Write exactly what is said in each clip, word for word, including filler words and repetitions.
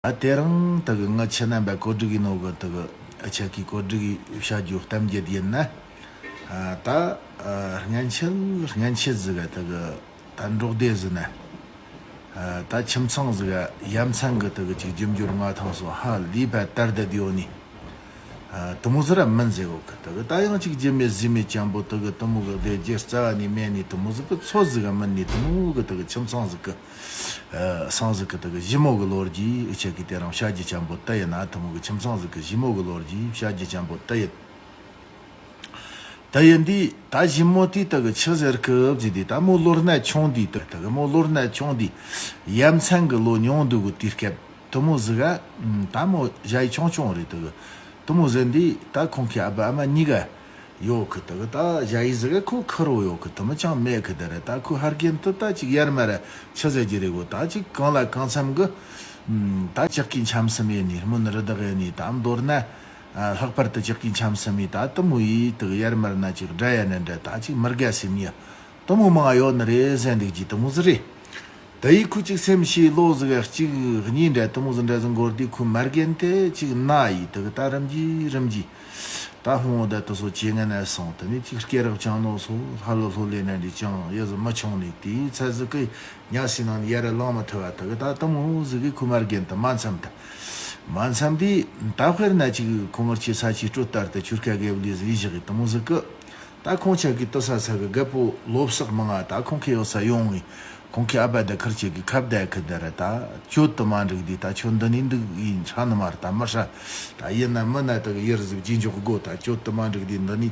ད་དེ་རིང་དེ་གི་ངི་ཁྱེད་རྣམ་པ་གོ་སྒྲིག་ཡིན་ནོ་གི་དེ་གི་ཨ་ཆ་གི་གོ་སྒྲིག་བྱ་རྒྱུ་གཏམ་རྒྱུད་ཡིན་ན། ད་སྔན་ཆད་སྔན་ཆད་ཟིག་ག་དེ་གི་ད་འབྲོག་སྡེ་ཟིན་ན། ད་ཁྱིམ་ཚང་ཟིག་ག་ཡ་མཚན་གི་དེ་གི་ཅིག་རྒྱུ་འབྱོར་མངའ་ཐང་སོགས་ཧ་ལས་པ་དར་བསྡད་ཡོད་ནི། དེ་མོ་ཟིག་ར་མིན་ཟེར་གོ་གི། དེ་གི་ད་ཡང་ཅིག་རྒྱུ་མེད་ཟས་མེད་ཅན་པོ་དེ་གི་དེ་མོ་གི་སྡེ་རྒྱུ་རྩ་བ་ནས་མེད་ནི། དེ་མོ་ཟིག་གི་ཚོད་ཟིག་ག་མིན་ནི། དེ་མོ་གི་དེ་གི་ཁྱིམ་ཚང་ཟིག་གི་སང་ཟིག་གི་དེ་གི་ཞི་མོ་གི་ལོ་རྒྱུས་ཨི་ཆ་གི་དེ་རིང་བཤད་རྒྱུ་ཅན་པོ་དེ་ཡིན་ན། དེ་མོ་གི་ཁྱིམ་ཚང་ཟིག་གི་ཞི་མོ་གི་ལོ་རྒྱུས་བཤད་རྒྱུ་ཅན་པོ་དེ་ཡིན། ད་ཡིན་དུས་ད་ཞི་མོ་དེས་ད་གི་ཆི་ཟེར་གི་བཟེ་དུས། ད་མོ་ལོ་ན་ཆུང་དུས། ད་ད་གི་མོ་ལོ་ན་ཆུང་དུས་ཡ་མཚན་གི་ལོ་ཉུང་དུས་གི་དུས་སྐབས་དེ་མོ་ཟིག་ག་ད་མོ་ཞ་ཡི་ཆུང་ཆུང་རེད། ད་གི་དེ་མོ་ཟེར་དུས་ད་ཁོང་གི་ཨ་ཕ་ཨ་མ་གཉིས་ཀ་ཡོད་གི། ད་གི་ད་ཞ་ཡི་ཟིག་ག་ཁོ་ཁེར་བོ་ཡོད་གི། དེ་མོ་ཅང་མེད་གི། ད་རེད། ད་ཁོ་ཧར་གན་དུ་ད་ཅིག་ཡར་མར་ཆི་ཟེར་རྒྱུ་རེད་གོ། ད་ཅིག་གང་ལ་གང་འཚམ་གི་ད་ཅག་གི་འཆམ་སེམས་ཡིན་ནི། སྨོན་རི་དྭགས་ཡིན་ནི། ད་མདོར་ན། ལྷག་པར་དུ་ཅག་གི་འཆམ་སེམས་ཡིན། ད་དེ་མོ་ཡིས་དེ་གི་ཡར་མར་ན་ཅིག་དགྲ་ཡ་ནི་འདྲ། ད་ཅིག་མི་དགའ་སེམས་ཡ་དེ་མོ་མང་ཡོད་ནི་རེད་ཟེར་འདུག་གི། དེ་མོ་ཟིག་རེད། དེ་ཡིས་ཁོ་ཅིག་སེམས་ཤི་ལོ་ཟིག་ག་གཅིག་གཉིས་འདྲ་དེ་མོ་ཟིག་འདྲ་ཟིག་འགོར་དུས་ཁོ་མ་རྒན་དེ་ཅིག་ན་ཡིས་དེ་གི་ད་རིམ་གྱིས་རིམ་གྱིས་ད་ཧོང་བོ་ད་དེ་སོ་ཇེ་ངན་ན་སོང་། དེ་ནས་ཅིག་སྐེ་རགས་བཅང་ནོ་སོ་ལྷ་ལོ་ལྷོ་ལེ་ན་འདྲི་ཅང་ཡ་ཟི་མ་ཆུང་ནས་དེའི་ཚ་ཟིག་གི་ཉ་སི་ནང་ནས་ཡར་ལངས་མ་ཐུབ་པ། དེ་གི་ད་དེ་མོ་ཟིག་གི་ཁོ་མ་རྒན་དེ་མ་འཚམ། ད་མ་འཚམ་དུས་ད་དཔེར་ན་ཅིག་ཁོ་ངར་ཆེ་ས་ཆེ་སྤྲོད་ལྟར་དུ་ཆུར་ཁ་གེབ་ལི་ཟིག་བཞག་གི་དེ་མོ་ཟིག་གི། ད་ཁོང་ཆ་གི་དུ་ས་ས་གི་རྒད་པོ་ལོ་བསགས་མང་ང་། ད་ཁོང་གི་ཡོད་ས་ཡོང་ངི། ཁོང་གི་ཨ་ཕ་ད་ཁར་ཆེ་གི་ཁབ་ད་ཁི་ད་ར། ད་གྱོད་དུ་མ་འགྲིག་དུས་ད་ཁྱོད་འདི་ནས་འདུག་ཡིན་ཧྲ་ནི་མ་ར། ད་མི་ཧྲ། ད་ཡིན་ན་མིན་ན་ད་གི་ཡུར་ཟིག་ཇི་འཇོག་དགོ། ད་གྱོད་དུ་མ་འགྲིག་དུས་འདི་ནས་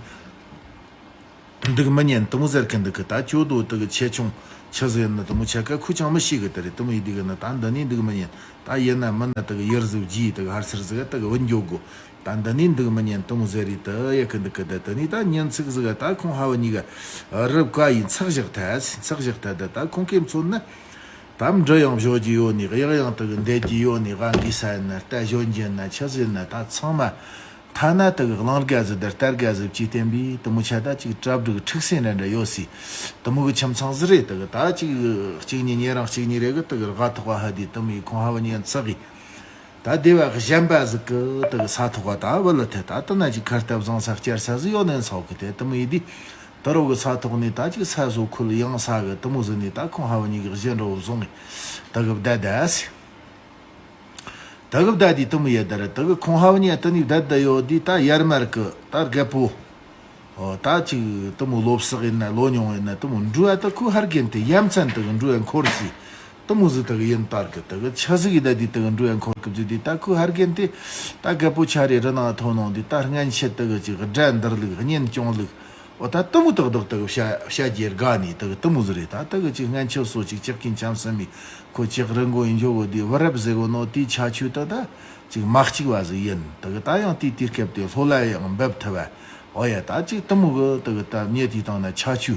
འདུག་མི་ཉན་དེ་མོ་ཟེར་གི་འདུག་གི། ད་གྱོད་དོ་ད་གི་ཆེ་ཆུང་ཆི་ཟིག་ཡིན་ན་དེ་མོ་ཆ་ག་ཁོ་ཅང་མི་ཤེས་གི། ད་རེད། དེ་མོ་ཡིན་དུས་གི་ན་ད་འདི་ནས་འདུག་མི་ཉན། ད་ཡིན་ན་མིན་ན་ད་གི་ཡུར་ཟིག་ཇི་ད་གི་ཧར་སར་ཟིག་ད་གི་བུད་འགྱོ་དགོ། ད་འདི་ནས་འདུག་མི་ཉན་དེ་མོ་ཟེར་རེད། ད་ཡ་གི་འདུག་གི། ད་དེ་ནས་ད་ཉིན་ཚིག་ཟིག་ད་ཁོང་ཧ་བ་གཉིས་ཀ་རུབ་ཀ་ཡིན་ཚག་བཞག་ཐལ། ཚག་བཞག་ཐལ། ད་ད་ཁོང་གིས་མཚོན་ན་ད་འབྲུ་ཡང་བཞོ་རྒྱུ་ཡོད་ནི། གཡག་ཡང་ད་གི་འདེད་རྒྱུ་ཡོད་ནི། ག་འདི་ས་ཡིན་ན་རྟ་བཞོན་རྒྱུ་ཡིན་ན་ཆི་ཟིག་ཡིན་ན་ད་ཚང་མ་ཐ་ན་ད་གི་གླང་དགའ་ཟིག་ད་རྟ་དགའ་ཟིག་ཅིག་བསྟན་པས་དེ་མོ་ཆ་ད་ཅིག་གྲ་སྒྲིག་འཁྲུག་སེ་འདྲ་འདྲ་ཡོད་སི། དེ་མོ་གི་ཁྱིམ་ཚང་ཟིག་རེད། ད་གི་ད་ཅིག་གཅིག་གཉིས་ཉེ་རང་གཅིག་གཉིས་རེ་གི་ད་གི་ར་ག་ཐོག་ག་ཧ་དི་དེ་མོ་ཡི་ཁོང་ཧ་བ་ཉན་ཚག་གི། ད་སྡེ་བ་གཞན་པ་ཟིག་གི་ད་གི་ས་ཐོག་ག་ད་བུད་ལ་ཐལ། ད་དེ་ན་ཅིག་ཁ་སྟབས་བཟང་ས་བསྐྱར་ས་ཟིག་ཡོད་ནན་ཚོགས་གི། དེ་དེ་མོ་ཡི་དི་ད་རོ་གི་ས་ཐོག་ནས་ད་ཅིག་ས་བཟོ་ཁུལ་ཡང་ས་གི་དེ་མོ་ཟིག་ནས་ད་ཁོང་ཧ་བ་གཉིས་གི་གཞན་འགྲོ་བཟུང་ངི་ད་གི་བསྡད་བསྡད་སི། ད་གི་བསྡད་དི་དེ་མོ་ཡི་ད་ར། ད་གི་ཁོང་ཧ་བ་གཉིས་ད་ནི་བསྡད་བསྡད་ཡོད་དི་ད་ཡར་མར་གི་ད་རྒད་པོ། ཨོ་ད་ཅིག་དེ་མོ་ལོ་བསགས་ཡིན་ན་ལོ་ཉུང་ཡིན་ན་དེ་མོ་འགྲོ་ཨ་ད་ཁོ་ཧར་གན་དེ་ཡ་མཚན་དེ་གི་འགྲོ་ཨ་འཁོར་ཅི། དེ་མོ་ཟིག་དེ་གི་ཡིན་ལྟར་གི། དེ་གི་ཆ་ཟིག་གི་ད་དི་དེ་གི་འགྲོ་ཨ་འཁོར་གི་བཟོས་དི་ད་ཁོ་ཧར་གན་དེ་ད་རྒད་པོ་ཆ་རེ་རི་ནང་ཐོན་ནང་དི་ད་སྔན་ཆད་དེ་གི་ཅིག་དགྲ་འདུལ་ལུགས་གཉེན་སྐྱོང་ལུགས། ཨོ་ད་དེ་མོ་ཏག་ཏག་དེ་གི་བྱ་བྱ་རྒྱུ་དགའ་ནི་དེ་གི་དེ་མོ་ཟིག་རེད། ད་དེ་གི་ཅིག་སྔན་ཆད་སོ་ཅིག་ཅག་གིན་འཆམ་སེམས་མི་ཁོ་ཅག་རི་མགོ་ཡིན་འཇོག་གོ་དི་བུ་རབས་ཟེར་གོ་ནོ་དི་ཆ་ཆུ་ད་ད་ཅིག་མ་གཅིག་བ་ཟིག་ཡིན། དེ་གི་ད་ཡང་དེའི་དུས་སྐབས་དེ་ལྷོ་ལ་ཡང་འབབ་ཐུབ་བ། ཨོ་ཡ་ད་ཅིག་དེ་མོ་གི་དེ་གི་ད་མྱེ་དེའི་སྟེང་ན་ཆ་ཆུ།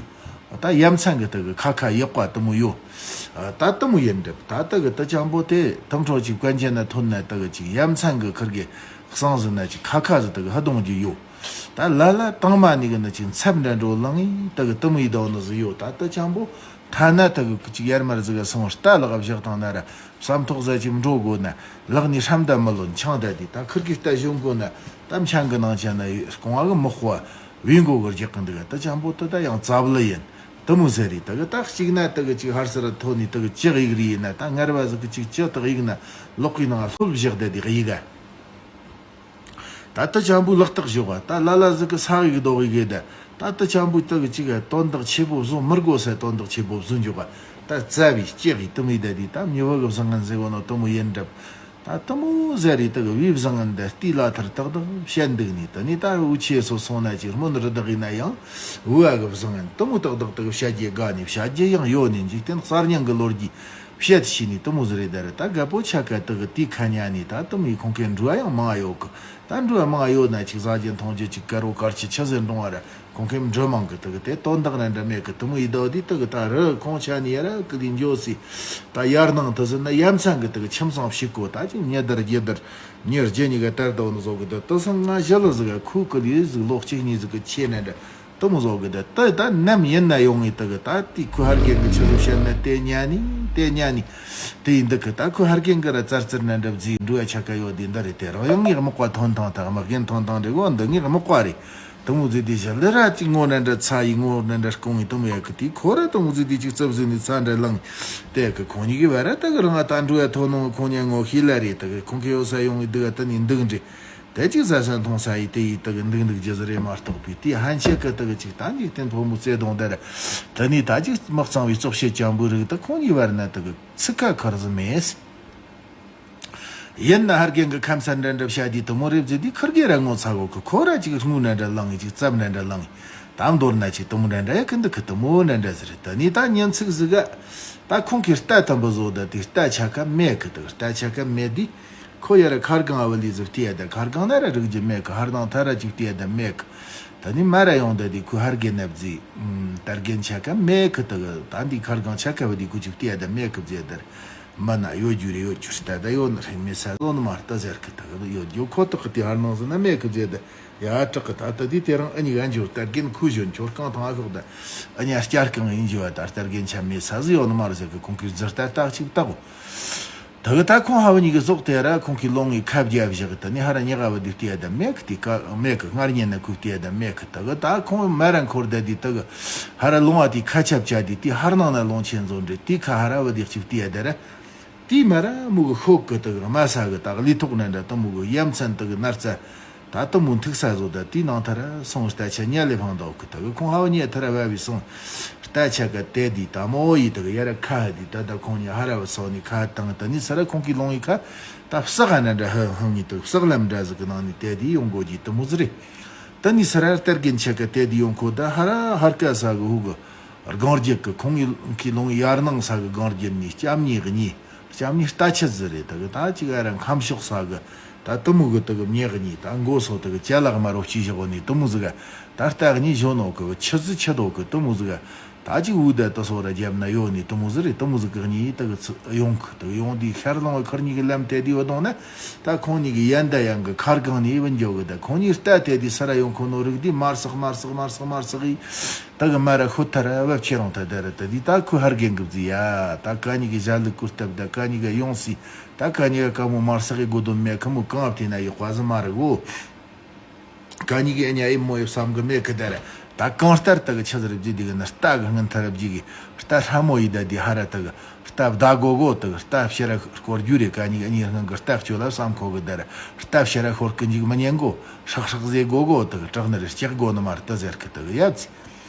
ད་ཡ་མཚན་གི་དེ་གི་ཁ་ཁ་ཡག་པ་དེ་མོ་ཡོད། ད་དེ་མོ་ཡིན་འགྲིབ། ད་དེ་གི་ད་ཅང་པོ་དེ་དེ་འཕྲོ་ཅིག་གོན་ཆེན་ན་ཐོན་ན་དེ་གི་ཅིག་ཡ་མཚན་གི་ཁིར་གི་གསང་ཟིན་ན་ཅིག་ཁ་ཁ་ཟིག་དེ་གི་ཧ་གཏོང་རྒྱུ་ཡོད། ད་ལ་ལ་དང་མ་ནི་གི་ནི་ཅིག་འཚབ་འདྲ་འགྲོ་ལང་ངི་དེ་གི་དེ་མོ་ཡི་དོ་ནི་ཟིག་ཡོད། ད་ད་ཅང་པོ་ཐ་ན་དེ་གི་ཅིག་ཡར་མར་ཟིག་ག་སོང་རྟ་ལག་བཞག་བཏང་ན་ར། བསམ་ཐོག་ཟ་ཅིག་འགྲོ་དགོས་ན་ལག་ནས་ཧྲམ་ད་མི་ལོན་ཆང་ད་དེ་ད་ཁིར་གི་རྟ་ཞོན་དགོས་ན་ད་མཆན་གི་ནང་ཆ་ན་རྐང་བ་གི་མི་དཔའ་བའི་མགོ་གི་རྒྱག་གི་འདུག་ད་ཅང་པོ་ད་ད་ཡང་ཙབ་ལི་ཡིན་དེ་མོ་ཟེར་རེད། ད་གི་ད་གཅིག་ན་ད་གི་ཅིག་ཧར་སར་ཐོ་ནི་ད་གི་ཅག་ཡིག་རི་ཡིན་ན་ད་ངར་བ་ཟིག་གི་ཅིག་ཅག་དག་ཡིག་ན་ལོག་གི་ནང་ལྷོད་བཞག་ད་དེ་གི་ཡིག་ག་ད་ལྟ་ཅང་པོ་ལག་རྟགས་ཞོག་ག་ད་ལ་ལ་ཟིག་གི་ས་ཡིག་རྡོག་ཡིག་གི་ད་ད་ལྟ་ཅང་པོ་ད་གི་ཅིག་ག་དོན་དག་ཆེ་པོ་བཟུང་མི་དགོས་ས་དོན་དག་ཆེ་པོ་བཟུང་འཇོག་ག་ད་རྩ་བའི་ལྕེ་གི་དུ་མི་ད་དི་ད་མྱི་བ་གི་བཟང་ངན་ཟེར་གོ་ནོ་དུ་མོ་ཡིན་འགྲབ། ད་དུ་མོ་ཟེར་རི་ད་གི་བི་བཟང་ངན་ད་ལྟི་ལ་ཐར་ཏག་ཏག་བཤད་འདུག་ནི་ད་ནི་ད་འུ་ཆེ་སོ་སོང་ན་ཅིག་སྨོན་རི་དག་ཡིན་ན་ཡང་འུ་བ་གི་བཟང་ངན་དུ་མོ་ཏག་ཏག་ད་གི་བཤད་རྒྱུ་དགའ་ནི་བཤད་རྒྱུ་ཡང་ཡོད་ནི་འཇིག་རྟེན་གསར་རྙིང་གི་ལོ་རྒྱུས། བཤད་ཤེས་ནི་དུ་མོ་ཟིག་རེད་ད་རེད། ད་རྒད་པོ་ཆ་ག་དུ་གི་དེ་ཁ་ཉན་ནི་ད་དུ་མོའི་ཁོང་ཁའི་འགྲོ་བ་ཡང་མང་ཡོད་གི། ད་འགྲོ་བ་མང་ཡོད་ན་ཅིག་ཟ་རྒྱུ་འཐུང་རྒྱུ་ཅིག་དཀར་བོ་དཀར་ཆུ་ཆུ་ཟེར་འགྲོ་བ་ར་ཁོང་ཁའི་འགྲོ་མང་གི། དུ་གི་དེ་དོན་དག་ར་འདྲ་མེད་གི། དུ་མོ་ཡི་ད་དེ་དུ་གི་ད་རི་ཁོང་ཆ་ནི་ཡ་ར་ཀི་ལི་འགྱོ་སི། ད་ཡར་ནང་དུ་ཟིན་ན་ཡ་མཚན་གི་དུ་གི་ཁྱིམ་ཚང་ཕྱི་གོ་ད་ཅིག་ཉི་དར་རྒྱུ་དར་ཉི་རྒྱུ་ཉི་ག་དར་དོ་ནི་བཟོ་གི། དུ་དུ་སང་ང་ཞི་ལི་ཟིག་ག་ཁུ་ཀི་ལི་ཟིག་ལོག་གཅིག་གཉིས་ཟིག་གི་ཆེ་ན་འདྲ། དུ་མོ་བཟོ་གི་ད་ད་ད་ནམ་ཡིན་ན་ཡོང་ངེ་དུ་གི་ད་དེ་ཁུ་ཧར་རྒན་གི་ཆི་ཟིག་བཤད་ན་དེ་ཉན་ནི་ དེ་ཉན་ནི། དེ་ཡིན་འདུག་གི། ད་ཁོས་ཧར་གན་གི་ར་ཙར་ཙར་ནན་འདྲ་བཟོས་འགྲོ་ཡ་ཆ་ག་ཡོད་དེ་འདི་རེད། དེ་རང་ཡང་ངའི་རྨག་པ་ཐོན་ཐང་ད་དམག་རྒན་ཐོན་ཐང་རེད་གོ། འདི་ངའི་རྨག་པ་རེད། དེ་མོ་ཟིག་དེ་བཞིན་ལི་ར་ཅིག་ངོ་ནན་འདྲ་ཚ་ཡི་ངོ་ནན་འདྲ་སྐོང་ཡི་དེ་མོ་ཡ་གི། དེ་ཁོ་ར་དེ་མོ་ཟིག་དེ་ཅིག་རྩུབ་ཟིག་ནི་ཚ་འདྲ་ལངས། དེ་གི་ཁོང་གཉིས་ཀྱི་བར་ར་ད་གི་རང་ང་ད་འགྲོ་ཡ་ཐོན་ནོ། ཁོང་གཉིས་ངོ་ཤེས་ལ་རེད། ད་གི་ཁོང་གི་ཡོད་ས་ཡོང་ངི་འདུག་ག། ད་ནི་འདུག་འདྲི། དེ་ཅིག་ཟ་ས་འཐུང་ས་ཡི་དེ་ཡི་ད་གི་འདུག་འདུག་རྒྱུ་ཟིག་རེད་མ་གཏོགས་པའི་དེ་ཧན་ཆད་གི་ད་གི་ཅིག་ད་འཇིག་རྟེན་ཕོ་མོ་བརྩེ་དུང་དེ་ར། ད་ནི་ད་ཅིག་དམག་གཙང་བའི་བཙོག་བཤད་ཅན་པོ་རིགས་ད་ཁོང་གཉིས་བར་ན་ད་གི་ཚིག་ཁ་ཁར་ཟིག་མེད། ཡིན་ན་ཧར་རྒན་གི་ཁམས་སར་འདྲ་འདྲ་བྱ་དུས་དེ་མོ་རེད་ཟེར་དུས་ཁུར་གེ་ར་ངོ་ཚ་གོ་གི། ཁོ་ར་ཅིག་སྔུ་འདྲ་འདྲ་ལངས་ངེ་ཅིག་རྩབ་འདྲ་འདྲ་ལངས་ངེ་ད་མདོར་ན་ཅིག་དེ་མོ་འདྲ་འདྲ་ཡ་གི་འདུག་གི། དེ་མོ་འདྲ་འདྲ་ཟེར། ད་ནི་ད་ཉིན་ཚིག་ཟིག་ག་ད་ཁོང་གི་རྟ་དམ་པོ་བཟོ་ད་དེ་རྟ་ཆ་ཁ་མེད་གི། ད་རྟ་ཆ་ཁ་མེད་དུས་ཁོ་ཡ་ར་ཁར་གང་བ་ལི་ཟིག་བལྟས་ཡ་ད་ཁར་གང་ན་ར་རིག་རྒྱུ་མེད་གི། ཧར་དང་ཐ་ར་ཅིག་བལྟས་ཡ་ད་མེད་གི། ད་ནི་མ་ར་ཡོང་ད་དེ་ཁོས་ཧར་རྒན་ན་བཟོས་རྟ་རྒན་ཆ་ཁ་མེད་གི། ད་གི་ད་འདི་ཁར་གང་ཆ་ཁ་བ་དེ་ཁོ་ཅིག་བལྟས་ཡ་ད་མེད་གི་བཟོས་ད། མ་ན་ཡོད་རྒྱུ་རེད། ཡོད་རྒྱུ་རེད། ད་ད་ཡོད་ནི་རེད། མེད་ས་བཟོ་ནི་མ་རེད་ད་ཟེར་གི། ད་གི་ཡོད་རྒྱུ་ཁོ་ཐག་གི། དེ་ཧར་ནང་ཟིན་ན་མེད་གི་བཟོས་ད། ཡ་དྲག་གི། ད་ད་དེ་དེ་རིང་ཨ་ནི་ག་འཇོར་རྟ་རྒན་ཁོས་བཞོན་ཁྱོར་རྐང་ཐང་ཨ་ཤོག་ད། ཨ་ནི་ཨ་སྐྱར་རྐང་ཡིན་རྒྱུ་བ་ད་རྟ་རྒན་ཆ་མེད་ས་ཟིག་ཡོད་ནི་མ་རེད་ཟེར་གི། ཁོང་གིས་རྫི་རྟ་རྟག་ཅིག་བཏགས་གོ། ད་གི་ད་ཁོང་ཧ་བ་གཉིས་ཀྱི་ཟོག་དེ་ར་ཁོང་གི་ལོང་ངི་ཁ་རྒྱབ་བཞག་གི། ད་ནི་ཧ་ར་ཉི་ག་བ་དེ་བལྟས་ཡ་ད་མེད་གི། དེ་ཀ་མེད་གི། སྔར་ཉིན་ན་ཁོས་བལྟས་ཡ་ད་མེད་གི། ད་གི་ད་ཁོང་མ་ར་འཁོར་ད་དེ་ད་གི་ཧ་ར་ལོང་བ་དེ་ཁ་ཆབ་བྱ་དེ་དེ་ཧར་ནང་ན་ལོང་ཆེན་བཟོ་འདྲེ་དེ་ཁ་ཧ་ར་བ་དེ་གཅིག་བལྟས་ཡ་ད་ར། དེ་མ་ར་མུ་གི་ཤོག་གི་ད་གི་དམའ་ས་གི་ད་གི་ལི་ཐོག་ནན་འདྲ་ད་མུ་གི་ཡ་མཚན་ད་གི་ནར་ཙ། ད་དུ་མོ་འཐུག་ས་བཟོ་ད་དེའི་ནང་ཐ་ར་སོང་། རྟ་ཆ་ཉལ་ལེ་འཕང་འདུག་གི། ད་གི་ཁོང་ཧ་བ་ཉལ་ཐ་ར་བ་བའི་སོང་། རྟ་ཆ་ག་དེ་དེ་ད་མོ་ཡི་ད་གི་ཡ་ར་ཁ་ཧ་དེ་ད་ད་ཁོང་ཉལ་ཧ་ར་བ་སོང་ནི་ཁ་བཏང་། ད་ནི་ས་ར་ཁོང་གི་ལོང་ཡི་ཁ་ད་བསག་ཨ་ན་འདྲ་ཧ་ཧང་ནི་ད་བསག་ལམ་འདྲ་ཟིག་གི་ནང་ནི་དེ་དེ་ཡོང་གོ་གི་དུ་མོ་ཟི་རེད། ད་ནི་ས་ར་རྟ་རྒན་ཆ་ག་དེ་དེ་ཡོང་ཁོ་ད་ཧ་ར་ཧར་ཀ་ས་གི་ཧུ་གི་སྒང་རྒྱུད་གི་ཁོང་གི་ལོང་ཡར་ནང་ས་གི་སྒང་རྒྱུད་ནི་སྐྱབས་གཉིས་གཉིས། སྐྱབས་གཉིས་རྟ་ཆད་ཟིག་རེད། ད་གི་ད་ཅིག་ཨ་ར་ཁམས་ཕྱོགས་ས་གི་ད་དུ་མོ་གི་ད་གི་མྱི་གཉིས་ད་མགོ་སོ་ད་གི་ཅ་ལག་དམར་བོ་སྐྱིད་བཞག་གོ་ནི་དུ་མོ་ཟིག་ག་ད་རྟ་གཉིས་གཞོན་ནོ་གི་ཆུ་ཟི་ཆུ་དོ་གི་དུ་མོ་ཟིག་ག་ད་ཅིག་འུ་ད་དུ་སོ་ར་རྒྱབ་ན་ཡོད་ནི་དུ་མོ་ཟིག་རེད། དུ་མོ་ཟིག་གི་གཉིས་ད་གི་ཚུ་ཡོང་གི། ད་གི་ཡོང་དུས་ཤར་ལོང་བ་ཁུར་གཉིས་གི་ལམ་དེ་དེ་བ་དོང་ན་ད་ཁོང་གཉིས་གི་ཡན་ད་ཡང་གི་ཁར་གང་ནི་བུ་འཇོག་གི། ད་ཁོང་གཉིས་རྟ་དེ་དེ་ས་ར་ཡོང་ཁོ་ནོ་རིག་དུས་མར་སག་མར་སག་མར་སག་མར་སག་ཡི། ད་གི་མ་ར་ཤོད་ཐ་ར་བབ་ཆེ་རང་ཐ་ད་ར། ད་དེ་ད་ཁོས་ཧར་རྒན་གི་བཟི་ཡ་ད་ཀ་ཉི་གི་ཞལ་ལུ་ཀུར་སྟབས་ད་ཀ་ཉི་ག་ཡོང་སི། ད་ཀ་ཉི་ག་ཀ་མོ་མར་སག་གི་གོ་དོན་མེད་ཁ་མོ་གང་བ་དེ་ན་ཡོག་པ་ཟི་མ་ར་གོ། ཀ་ཉི་གི་ཨ་ཉ་ཨེ་མོ་ཡོ་བསམ་གི་མེད་གི་ད་ར། ད་གང་ལྟར་ད་གི་ཆི་ཟི་ར་བཟི་དེ་གི་ན་རྟ་གི་སྔུན་ཐ་ར་བཟི་གི་རྟ་ཧྲ་མོ་ཡི་ད་དེ་ཧ་ར་ད་གི་རྟ་བདའ་གོ་གོ། ད་གི་རྟ་ཕྱི་ར་སྐོར་རྒྱུ་རེ་ཀ་ཉི་གི་ཨ་ཉི་སྔུན་གི་རྟ་སྐྱོ་ལ་བསམ་ཁོ་གི་ད་ར། རྟ་ཕྱི་ར་ཤོར་གི་འཇིག་མི་ཉན་གོ། ཧྲག་ཧྲག་ཟེ་གོ་གོ་ད་གི་དྲག་ནི་རེ་ལྕག་གོ་ནི་མར་ད་ཟེར་གི་ད་གི་ཡབ་ཚི།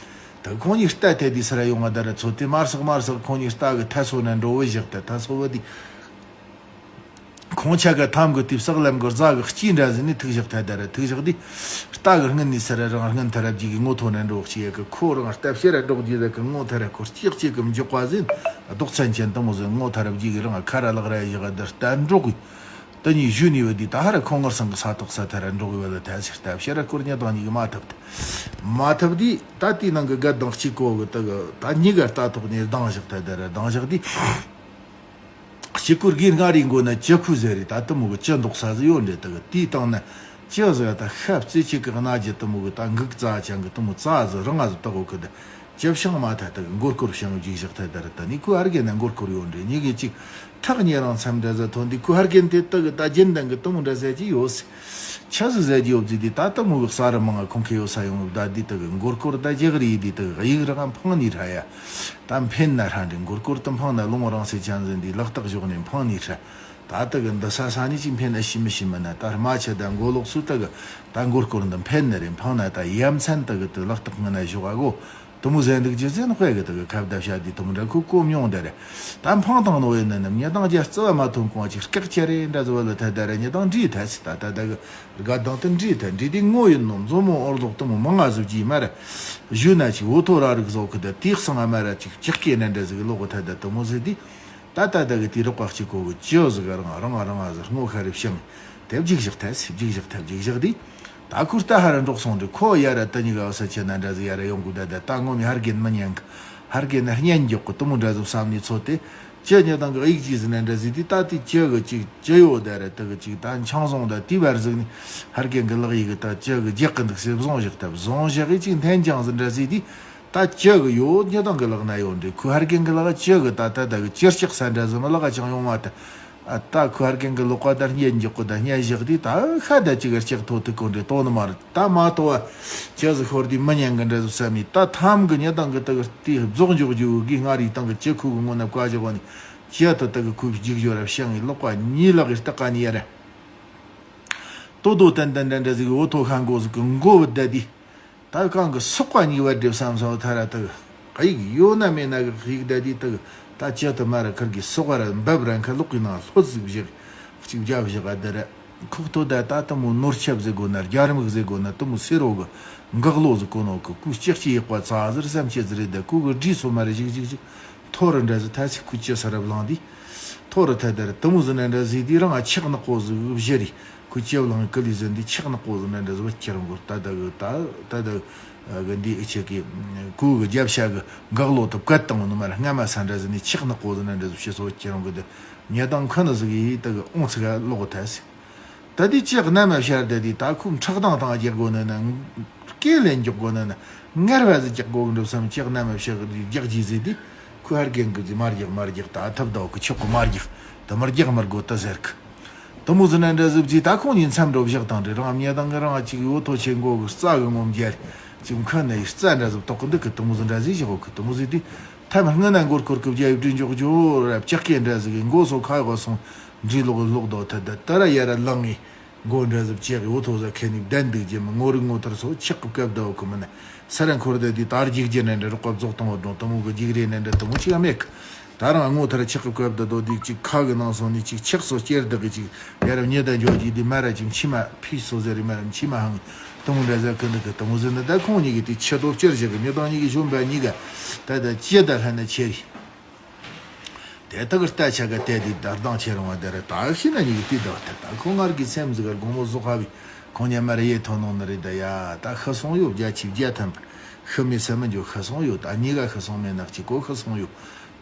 ད་གི་ཁོང་གཉིས་རྟ་དེ་དེ་ས་ར་ཡོང་ང་ད་ར་ཚོ་དེ་མར་སག་མར་སག་ཁོང་གཉིས་རྟ་གི་ཐ་སོ་ན་འགྲོ་བོ་བཞག་ད་ཐ་སོ་བ་དེ། ཁོང་ཆ་ག་ཐམ་གི་དེ་བསག་ལམ་གི་རྫ་གི་སྐྱིད་འདྲ་ཟིན་ནི་ཐུག་བཞག་ཐ་ད་ར་ཐུག་བཞག་དེ། རྟ་གི་སྔུན་ནི་ས་ར་རང་སྔུན་ཐ་ར་བཟི་གི་ངོ་ཐོ་ན་འགྲོ་ཅི་ཡ་གི་ཁོ་རང་རྟ་ཕྱི་ར་འགྲོག་རྒྱུ་ད་གི་ངོ་ཐ་ར་ཁོ་ལྕེག་ལྕེག་གི་མགྱོགས་པ་ཟིན། རྡོག་ཚན་ཅན་དུ་མོ་ཟིན་ངོ་ཐ་ར་བཟི་གི་རང་ཁ་ར་ལག་ར་བཞག་ད་རྟ་འགྲོག་གི། དེ་གཉིས་བཞུད་ནས་བུད་དེ་ད་ཧ་ར་ཁོང་ངར་སང་གི་ས་ཐོག་ས་ཐ་ར་འགྲོག་གི་བ་ལ་ཐ་ཕྱིར་ད་ཕྱི་ར་སྐོར་ཉ་དང་གཉིས་གི་མ་ཐབ་ཏེ། མ་ཐབ་དེ་ད་དེའི་ནང་གི་དགའ་དང་གཅིག་གོ་གི་ད་གི་ད་གཉིས་ཀ་རྟ་ཐོག་ནས་ལྡང་བཞག་ཐ་ད་ར་ལྡང་བཞག་དེ། གཅིག་གོ་དགེ་སྔ་རིང་མགོ་ན་ཅི་ཁུ་ཟེར་རེད། ད་དུ་མོ་གི་ཅི་འདོགས་ས་ཟི་ཡོད་འདྲེ་ད་གི་དེའི་སྟེང་ན་ཅི་ཟི་ད་ཤ་བརྩེ་ཆེ་གི་གནའ་རྒྱུ་དུ་མོ་གི་ད་འགུག་རྩ་ཅང་གི་དུ་མོ་རྩ་ཟི་རང་ང་ཟི་ད་གོ་གི་ད། ཅི་བྱང་མ་ཐ་ད་གི་མགོ་སྐོར་བྱང་བཅུག་བཞག་ཐ་ད་ར། ད་ནི་ཁོ་ཧར་གེ་ན་མགོ་སྐོར་ཡོད་འདྲེ་གཉིས་གི་གཅིག་ཐག་ཉེ་རང་མཚམས་འདྲ་ཟ་ཐོན་དུས་ཁོ་ཧར་གེ་དེ་ད་གི་ད་རྒྱན་ལྡན་གི་དུ་མོ་འདྲ་ཟ་གི་ཡོད་སི། ཆ་ཟི་ཟ་གི་ཡོད་ཟི་དེ་ད་ད་མོ་གི་ས་ར་མང་ང་ཁོང་ཁེ་ཡོད་ས་ཡོང་ད་དེ་ད་གི་མགོ་སྐོར་ད་རྒྱག་རི་དེ་ད་གི་གཡུག་ར་འཕང་ནི་ར་ཡ། ད་འཕེན་ན་ར་འདྲེ་མགོ་སྐོར་དུ་འཕང་ན་ལོང་རང་སེ་ཅན་ཟིན་དེ་ལག་རྟགས་ཞོག་ནས་འཕང་ནི་ར། ད་ད་གི་འདི་ས་ས་ནི་ཅིག་འཕེན་ན་ཤི་མི་ཤི་མི་ན་ད་རྨ་ཆ་ད་མགོ་ལོག་སུ་ད་གི་ད་མགོ་སྐོར་འདི་འཕེན་ནི་རེ་འཕང་ན་ད་ཡ་མཚན་ད་གི་ད་ལག་རྟགས་ངན་ན་ཞོག་ཨ་གོ། དུ་མོ་ཟན་འདུག་ཅི་ཟན་དཔེ་གི་དུ་གི་ཁབ་ད་བྱ་དེ་དུ་མོ་འདྲ་ཁུ་ཀོ་མྱོང་དེ་རེད། ད་འཕང་དང་ནོ་ཡིན་ན་ནམ་ཉི་དང་རྒྱ་རྩི་བ་མ་ཐོན་གོང་ཅིག་སྐེག་ཆེ་རེད་འདྲ་ཟི་བ་ལ་ཐ་ད་རེད། ཉི་དང་འདྲིས་ཐ་སི་ད་ད་ད་གི་དགའ་དང་དུ་འདྲིས་ཐ་འདྲིས་དེ་ངོ་ཡིན་ནོ་མཛོ་མོ་ཨོར་ལོག་དུ་མོ་མང་ང་ཟི་བགྱིས་མ་རེད། ཞུ་ན་ཅིག་འོ་ཐོ་ར་རིག་ཟོ་གི་ད་དེ་སང་ཨ་མ་ར་ཅིག་ཅིག་སྐེ་ན་འདྲ་ཟི་གི་ལོག་གི་ཐ་ད་དུ་མོ་ཟི་དེ། ད་ད་ད་གི་དེ་རོགས་པ་གཅིག་གོ་གི་ཅི་ཟི་ག་རང་རང་རང་ཟི་སྔོ་ཁ་རི་བྱང་། དེ་བརྗིད་བཞག་ཐལ་སི་བརྗིད་བཞག་ཐལ་བརྗིད་བཞག་དེ། ད་ཁུར་ད་ཧ་ར་འགྲོགས་སོང་འདྲི་ཁོ་ཡ་ར་ད་གཉིས་ཀ་བ་ས་ཆེ་ན་འདྲ་ཟི་ཡ་ར་ཡོང་གི་ད་ད་ད་ངོ་མི་ཧར་རྒན་མི་ཉན་གི། ཧར་རྒན་ན་སྙན་མགྱོགས་གི་དུ་མོ་འདྲ་ཟི་བསམ་ནས་ཚོ་དེ། ཅི་ཉི་དང་གི་དབྱིག་ཅི་ཟི་ན་འདྲ་ཟི་དེ་ད་དེ་ཅི་གི་ཅིག་ཅི་ཡོད་ད་ར་ད་གི་ཅིག་ད་འཆང་བཟུང་ད་དེ་བར་ཟིག་ནི་ཧར་རྒན་གི་ལག་ཡི་གི་ད་ཅི་གི་རྒྱག་གི་འདུག་སེ་བཟུང་བཞག་ད་བཟུང་བཞག་གི་ཅིག་འཐེན་ཅང་ཟི་འདྲ་ཟི་དེ། ད་ཅི་གི་ཡོད་ཉི་དང་གི་ལག་ན་ཡོད་འདྲ། ཁོ་ཧར་གན་གི་ལག་ཅི་གི་ད་ད་ད་གི་ཅི་ལྕགས་ས་འདྲ་ཟིག་མི་ལག་ཅང་ཡོང་བ་ད། ཨ་ད་ཁོ་ཧར་གན་གི་ལོག་པ་ད་སྙད་འཇོག་གི་ད་སྙད་བཞག་དུས་ད་ཤ་ད་ཅི་གི་ལྕགས་ཐོ་ཐུག་གོ་འདྲ་ཏོ་ནི་མ་རེད། ད་མ་ཏོ་བ་ཅི་ཟིག་ཤོར་དུས་མི་ཉན་གི་འདྲ་ཟིག་བསམ་མི་ད་ཐམ་གི་ཉི་དང་གི་ད་གི་དེ་རྫོགས་འཇོག་རྒྱུ་གི་ང་རི་དང་གི་ཅི་ཁུ་གི་ངོ་ན་བཀའ་བཞག་བ་ནི་ཅི་ད་ད་གི་ཁུ་རྒྱུག་བཞོ་ར་བཤང་ངི་ལོག་པ་ཉི་ལག་གི་སྟག་ག་ནི་ཡ་ར། ཏོ་ཏོ་ཏན་ཏན་འདྲ་འདྲ་ཟིག་འོ་ཐོ་ཤ་མགོ་ཟིག་གི་མགོ་བུད་བསྡད་དུས། ད་གང་གི་སོག་པ་གཉིས་བར་སྒྲིབ་བསམ་སོ་ཐ་ར་དུ། ཨ་ཡིག་ཡོད་ན་མེད་ན་གི་ཡིག་བསྡད་དུས་དུ། ད་ཅི་དུ་མ་ར་ཁིར་གི་སོག་པ་ར་འབབ་ར་ཁ་ལོག་གི་ནང་ལྷོད་ཟིག་བཞག་གཅིག་བརྒྱབ་བཞག་ཨ་དི་ར། ཁོག་ཐོ་ད་ད་དུ་མོ་ནོར་ཆབ་ཟེར་དགོ་ན་རྒྱ་རམ་གི་ཟེར་དགོ་ན་དུ་མོ་སེ་རོ་གི་འགག་ལོ་ཟིག་གོ་ནོ་གི་ཀུ་ལྕགས་ཀྱི་ཡག་པ་ཚ་ཟེར་བསམ་ཆེ་ཟེར་རེད། ད་ཀུ་གི་བྲིས་སོ་མ་ར་ཞིག་ཞིག་ཞིག་ཐོ་རུ་འདྲ་ཟི་ཐ་སི་ཁུ་ཅི་ས་རབ་ལང་དི། ཐོ་རུ་ཐ་དར་དུ་མུ་ཟི་ན་འདྲ་ཟི་དི་རང་ཨ་ཆག་ནག་པོ་ཟི་བཞི་རི་ཁུ་ཅི་བ་ལང་ཀི་ལི་ཟི་འདི་ཆག་ནག་པོ་ཟི་ན་འདྲ་ཟི་བ་ཁྱེར་འགོར་ད་ད་གི་ད་ད་ད་གི་འདི་ཨི་ཆེ་གི་ཀུ་གི་རྒྱབ་ཤ་གི་འགག་ལོ་དུ་བཀད་དང་ནུ་མ་ར་སྔ་མ་ས་འདྲ་ཟི་ནི་ཆག་ནག་པོ་ཟི་ན་འདྲ་ཟི་བཞི་སོ་ཁྱེར་འགོར་དི་ཉེ་དང་ཁ་ན་ཟི་གི་ད་གི་ཨོང་ཚི་ག་ལོག་ཐ་སི། ད་དེ་ལྕགས་རྣམས་ལ་ཤར་བསྡད་དེ་ད་ཁོས་ཁྲག་དང་དང་རྒྱག་དགོ་ནི་ན། སྐེ་ལས་འཇོག་དགོ་ནི་ན། ངར་བ་ཟིག་རྒྱག་དགོ་གི་འགྲོ་བསམ་ལྕགས་རྣམས་ལ་ཤར་རྒྱག་རྒྱུ་ཟིག་དེ་ཁོས་ཧར་རྒན་གི་ཟིག་མ་རྒྱག་མ་རྒྱག་ད་ཐབས་ད་ཁོས་ཆོག་གི་མ་རྒྱག་ད་མ་རྒྱག་མ་དགོ་ད་ཟེར་གི་དུ་མོ་ཟི་ན་འདྲ་ཟིག་ཅིག་ད་ཁོང་གཉིས་མཚམས་འགྲོ་བཞག་དང་འདྲ་རང་ཉེ་དང་གི་རང་ཅིག་ཡོ་ཐོ་ཆེ་མགོ་གི་རྩ་གི་ངོམ་རྒྱལ་ཅིག་མཁན་ནི་རྩ་འདྲ་ཟིག་ཐོག་གི་འདུག་གི་དུ་མོ་ཟི་འདྲ་ཟིག་བཞག་གི་དུ་མོ་ཟིག་དེ། ཐམ་སྔ་ན་མགོ་སྐོར་གི་བརྒྱ་ཡི་བྲིན་འཇོག་ཇོ་རབ་ལྕགས་སྐེ་འདྲ་ཟིག་གི་མགོ་སོ་ཁ་གོ་སོང་འདྲི་ལོག་ལོག་དོ་ཐད་ད་ད་ར་ཡ་ར་ལང་ངི་མགོ་འདྲ་ཟིག་ཅེག་གི་འུ་ཐོ་ཟ་ཁེ་ནི་བདན་འདུག་ཇེ་མི་ངོ་རི་ངོ་ཐར་སོ་ཆག་གི་སྐབས་ད་འུ་ཁུ་མི་ན་ས་ར་འཁོར་ད་དི་དར་རྒྱུག་རྒྱུ་ནན་འདྲ་རོགས་པ་རྫོགས་གཏོང་བ་འགྲོ་དུ་མོ་གི་རྒྱུག་རེ་ནན་འདྲ་དུ་མོ་ཆི་ག་མེད་གི་ད་རང་ངོ་ཐར་ཆག་གི་སྐབས་ད་དོ་དི་ཅིག་ཁ་གི་ནང་སོང་ནི་ཅིག་ཆག་སོ་སྐྱེར་བདག་གི་ཅིག་ཡ་རབས་ཉེ་ད་འཇོག་གི་དི་མ་ར་ཅིག་མཆི་མ་ཕི་སོ་ཟེར་རི་མ་ར་མཆི་མ་ཧང་དུ་མོ་འདྲ་ཟ་གི་འདུག་གི་དུ་མོ་ཟེར་ན་ད་ཁོང་གཉིས་གི་དི་ཆེ་དོ་བཅར་བཞག་གི་མི་དང་གཉིས་གི་ཞོན་པ་གཉིས་ག་ད་ད་ཅི་ད་ལྷ་ན་ཆེ་རི། དེ་དག་གི་རྟ་ཆ་ག་དེ་དེ་དར་དང་ཆེ་རུང་བ་དེ་རེད། ད་ཤི་ན་ཉིད་དེ་དག་དེ་ད་ཁོ་ངར་གི་སེམས་ཟིག་ག་དགོང་མོ་བཟོ་ཁ་བའི་ཁོང་ཉ་མ་རེ་ཡེ་ཐོ་ནོ་ནི་རེད། ད་ཡ་ད་ཤི་སོང་ཡོད་བརྒྱ་ཆིབ་བརྒྱ་ཐམ་པ་ཤི་མི་སེམས་མི་འཇོག་ཤི་སོང་ཡོད། ད་གཉིས་ཀ་ཤི་སོང་མེད་ནག་ཅིག་གོ་ཤི་སོང་ཡོད།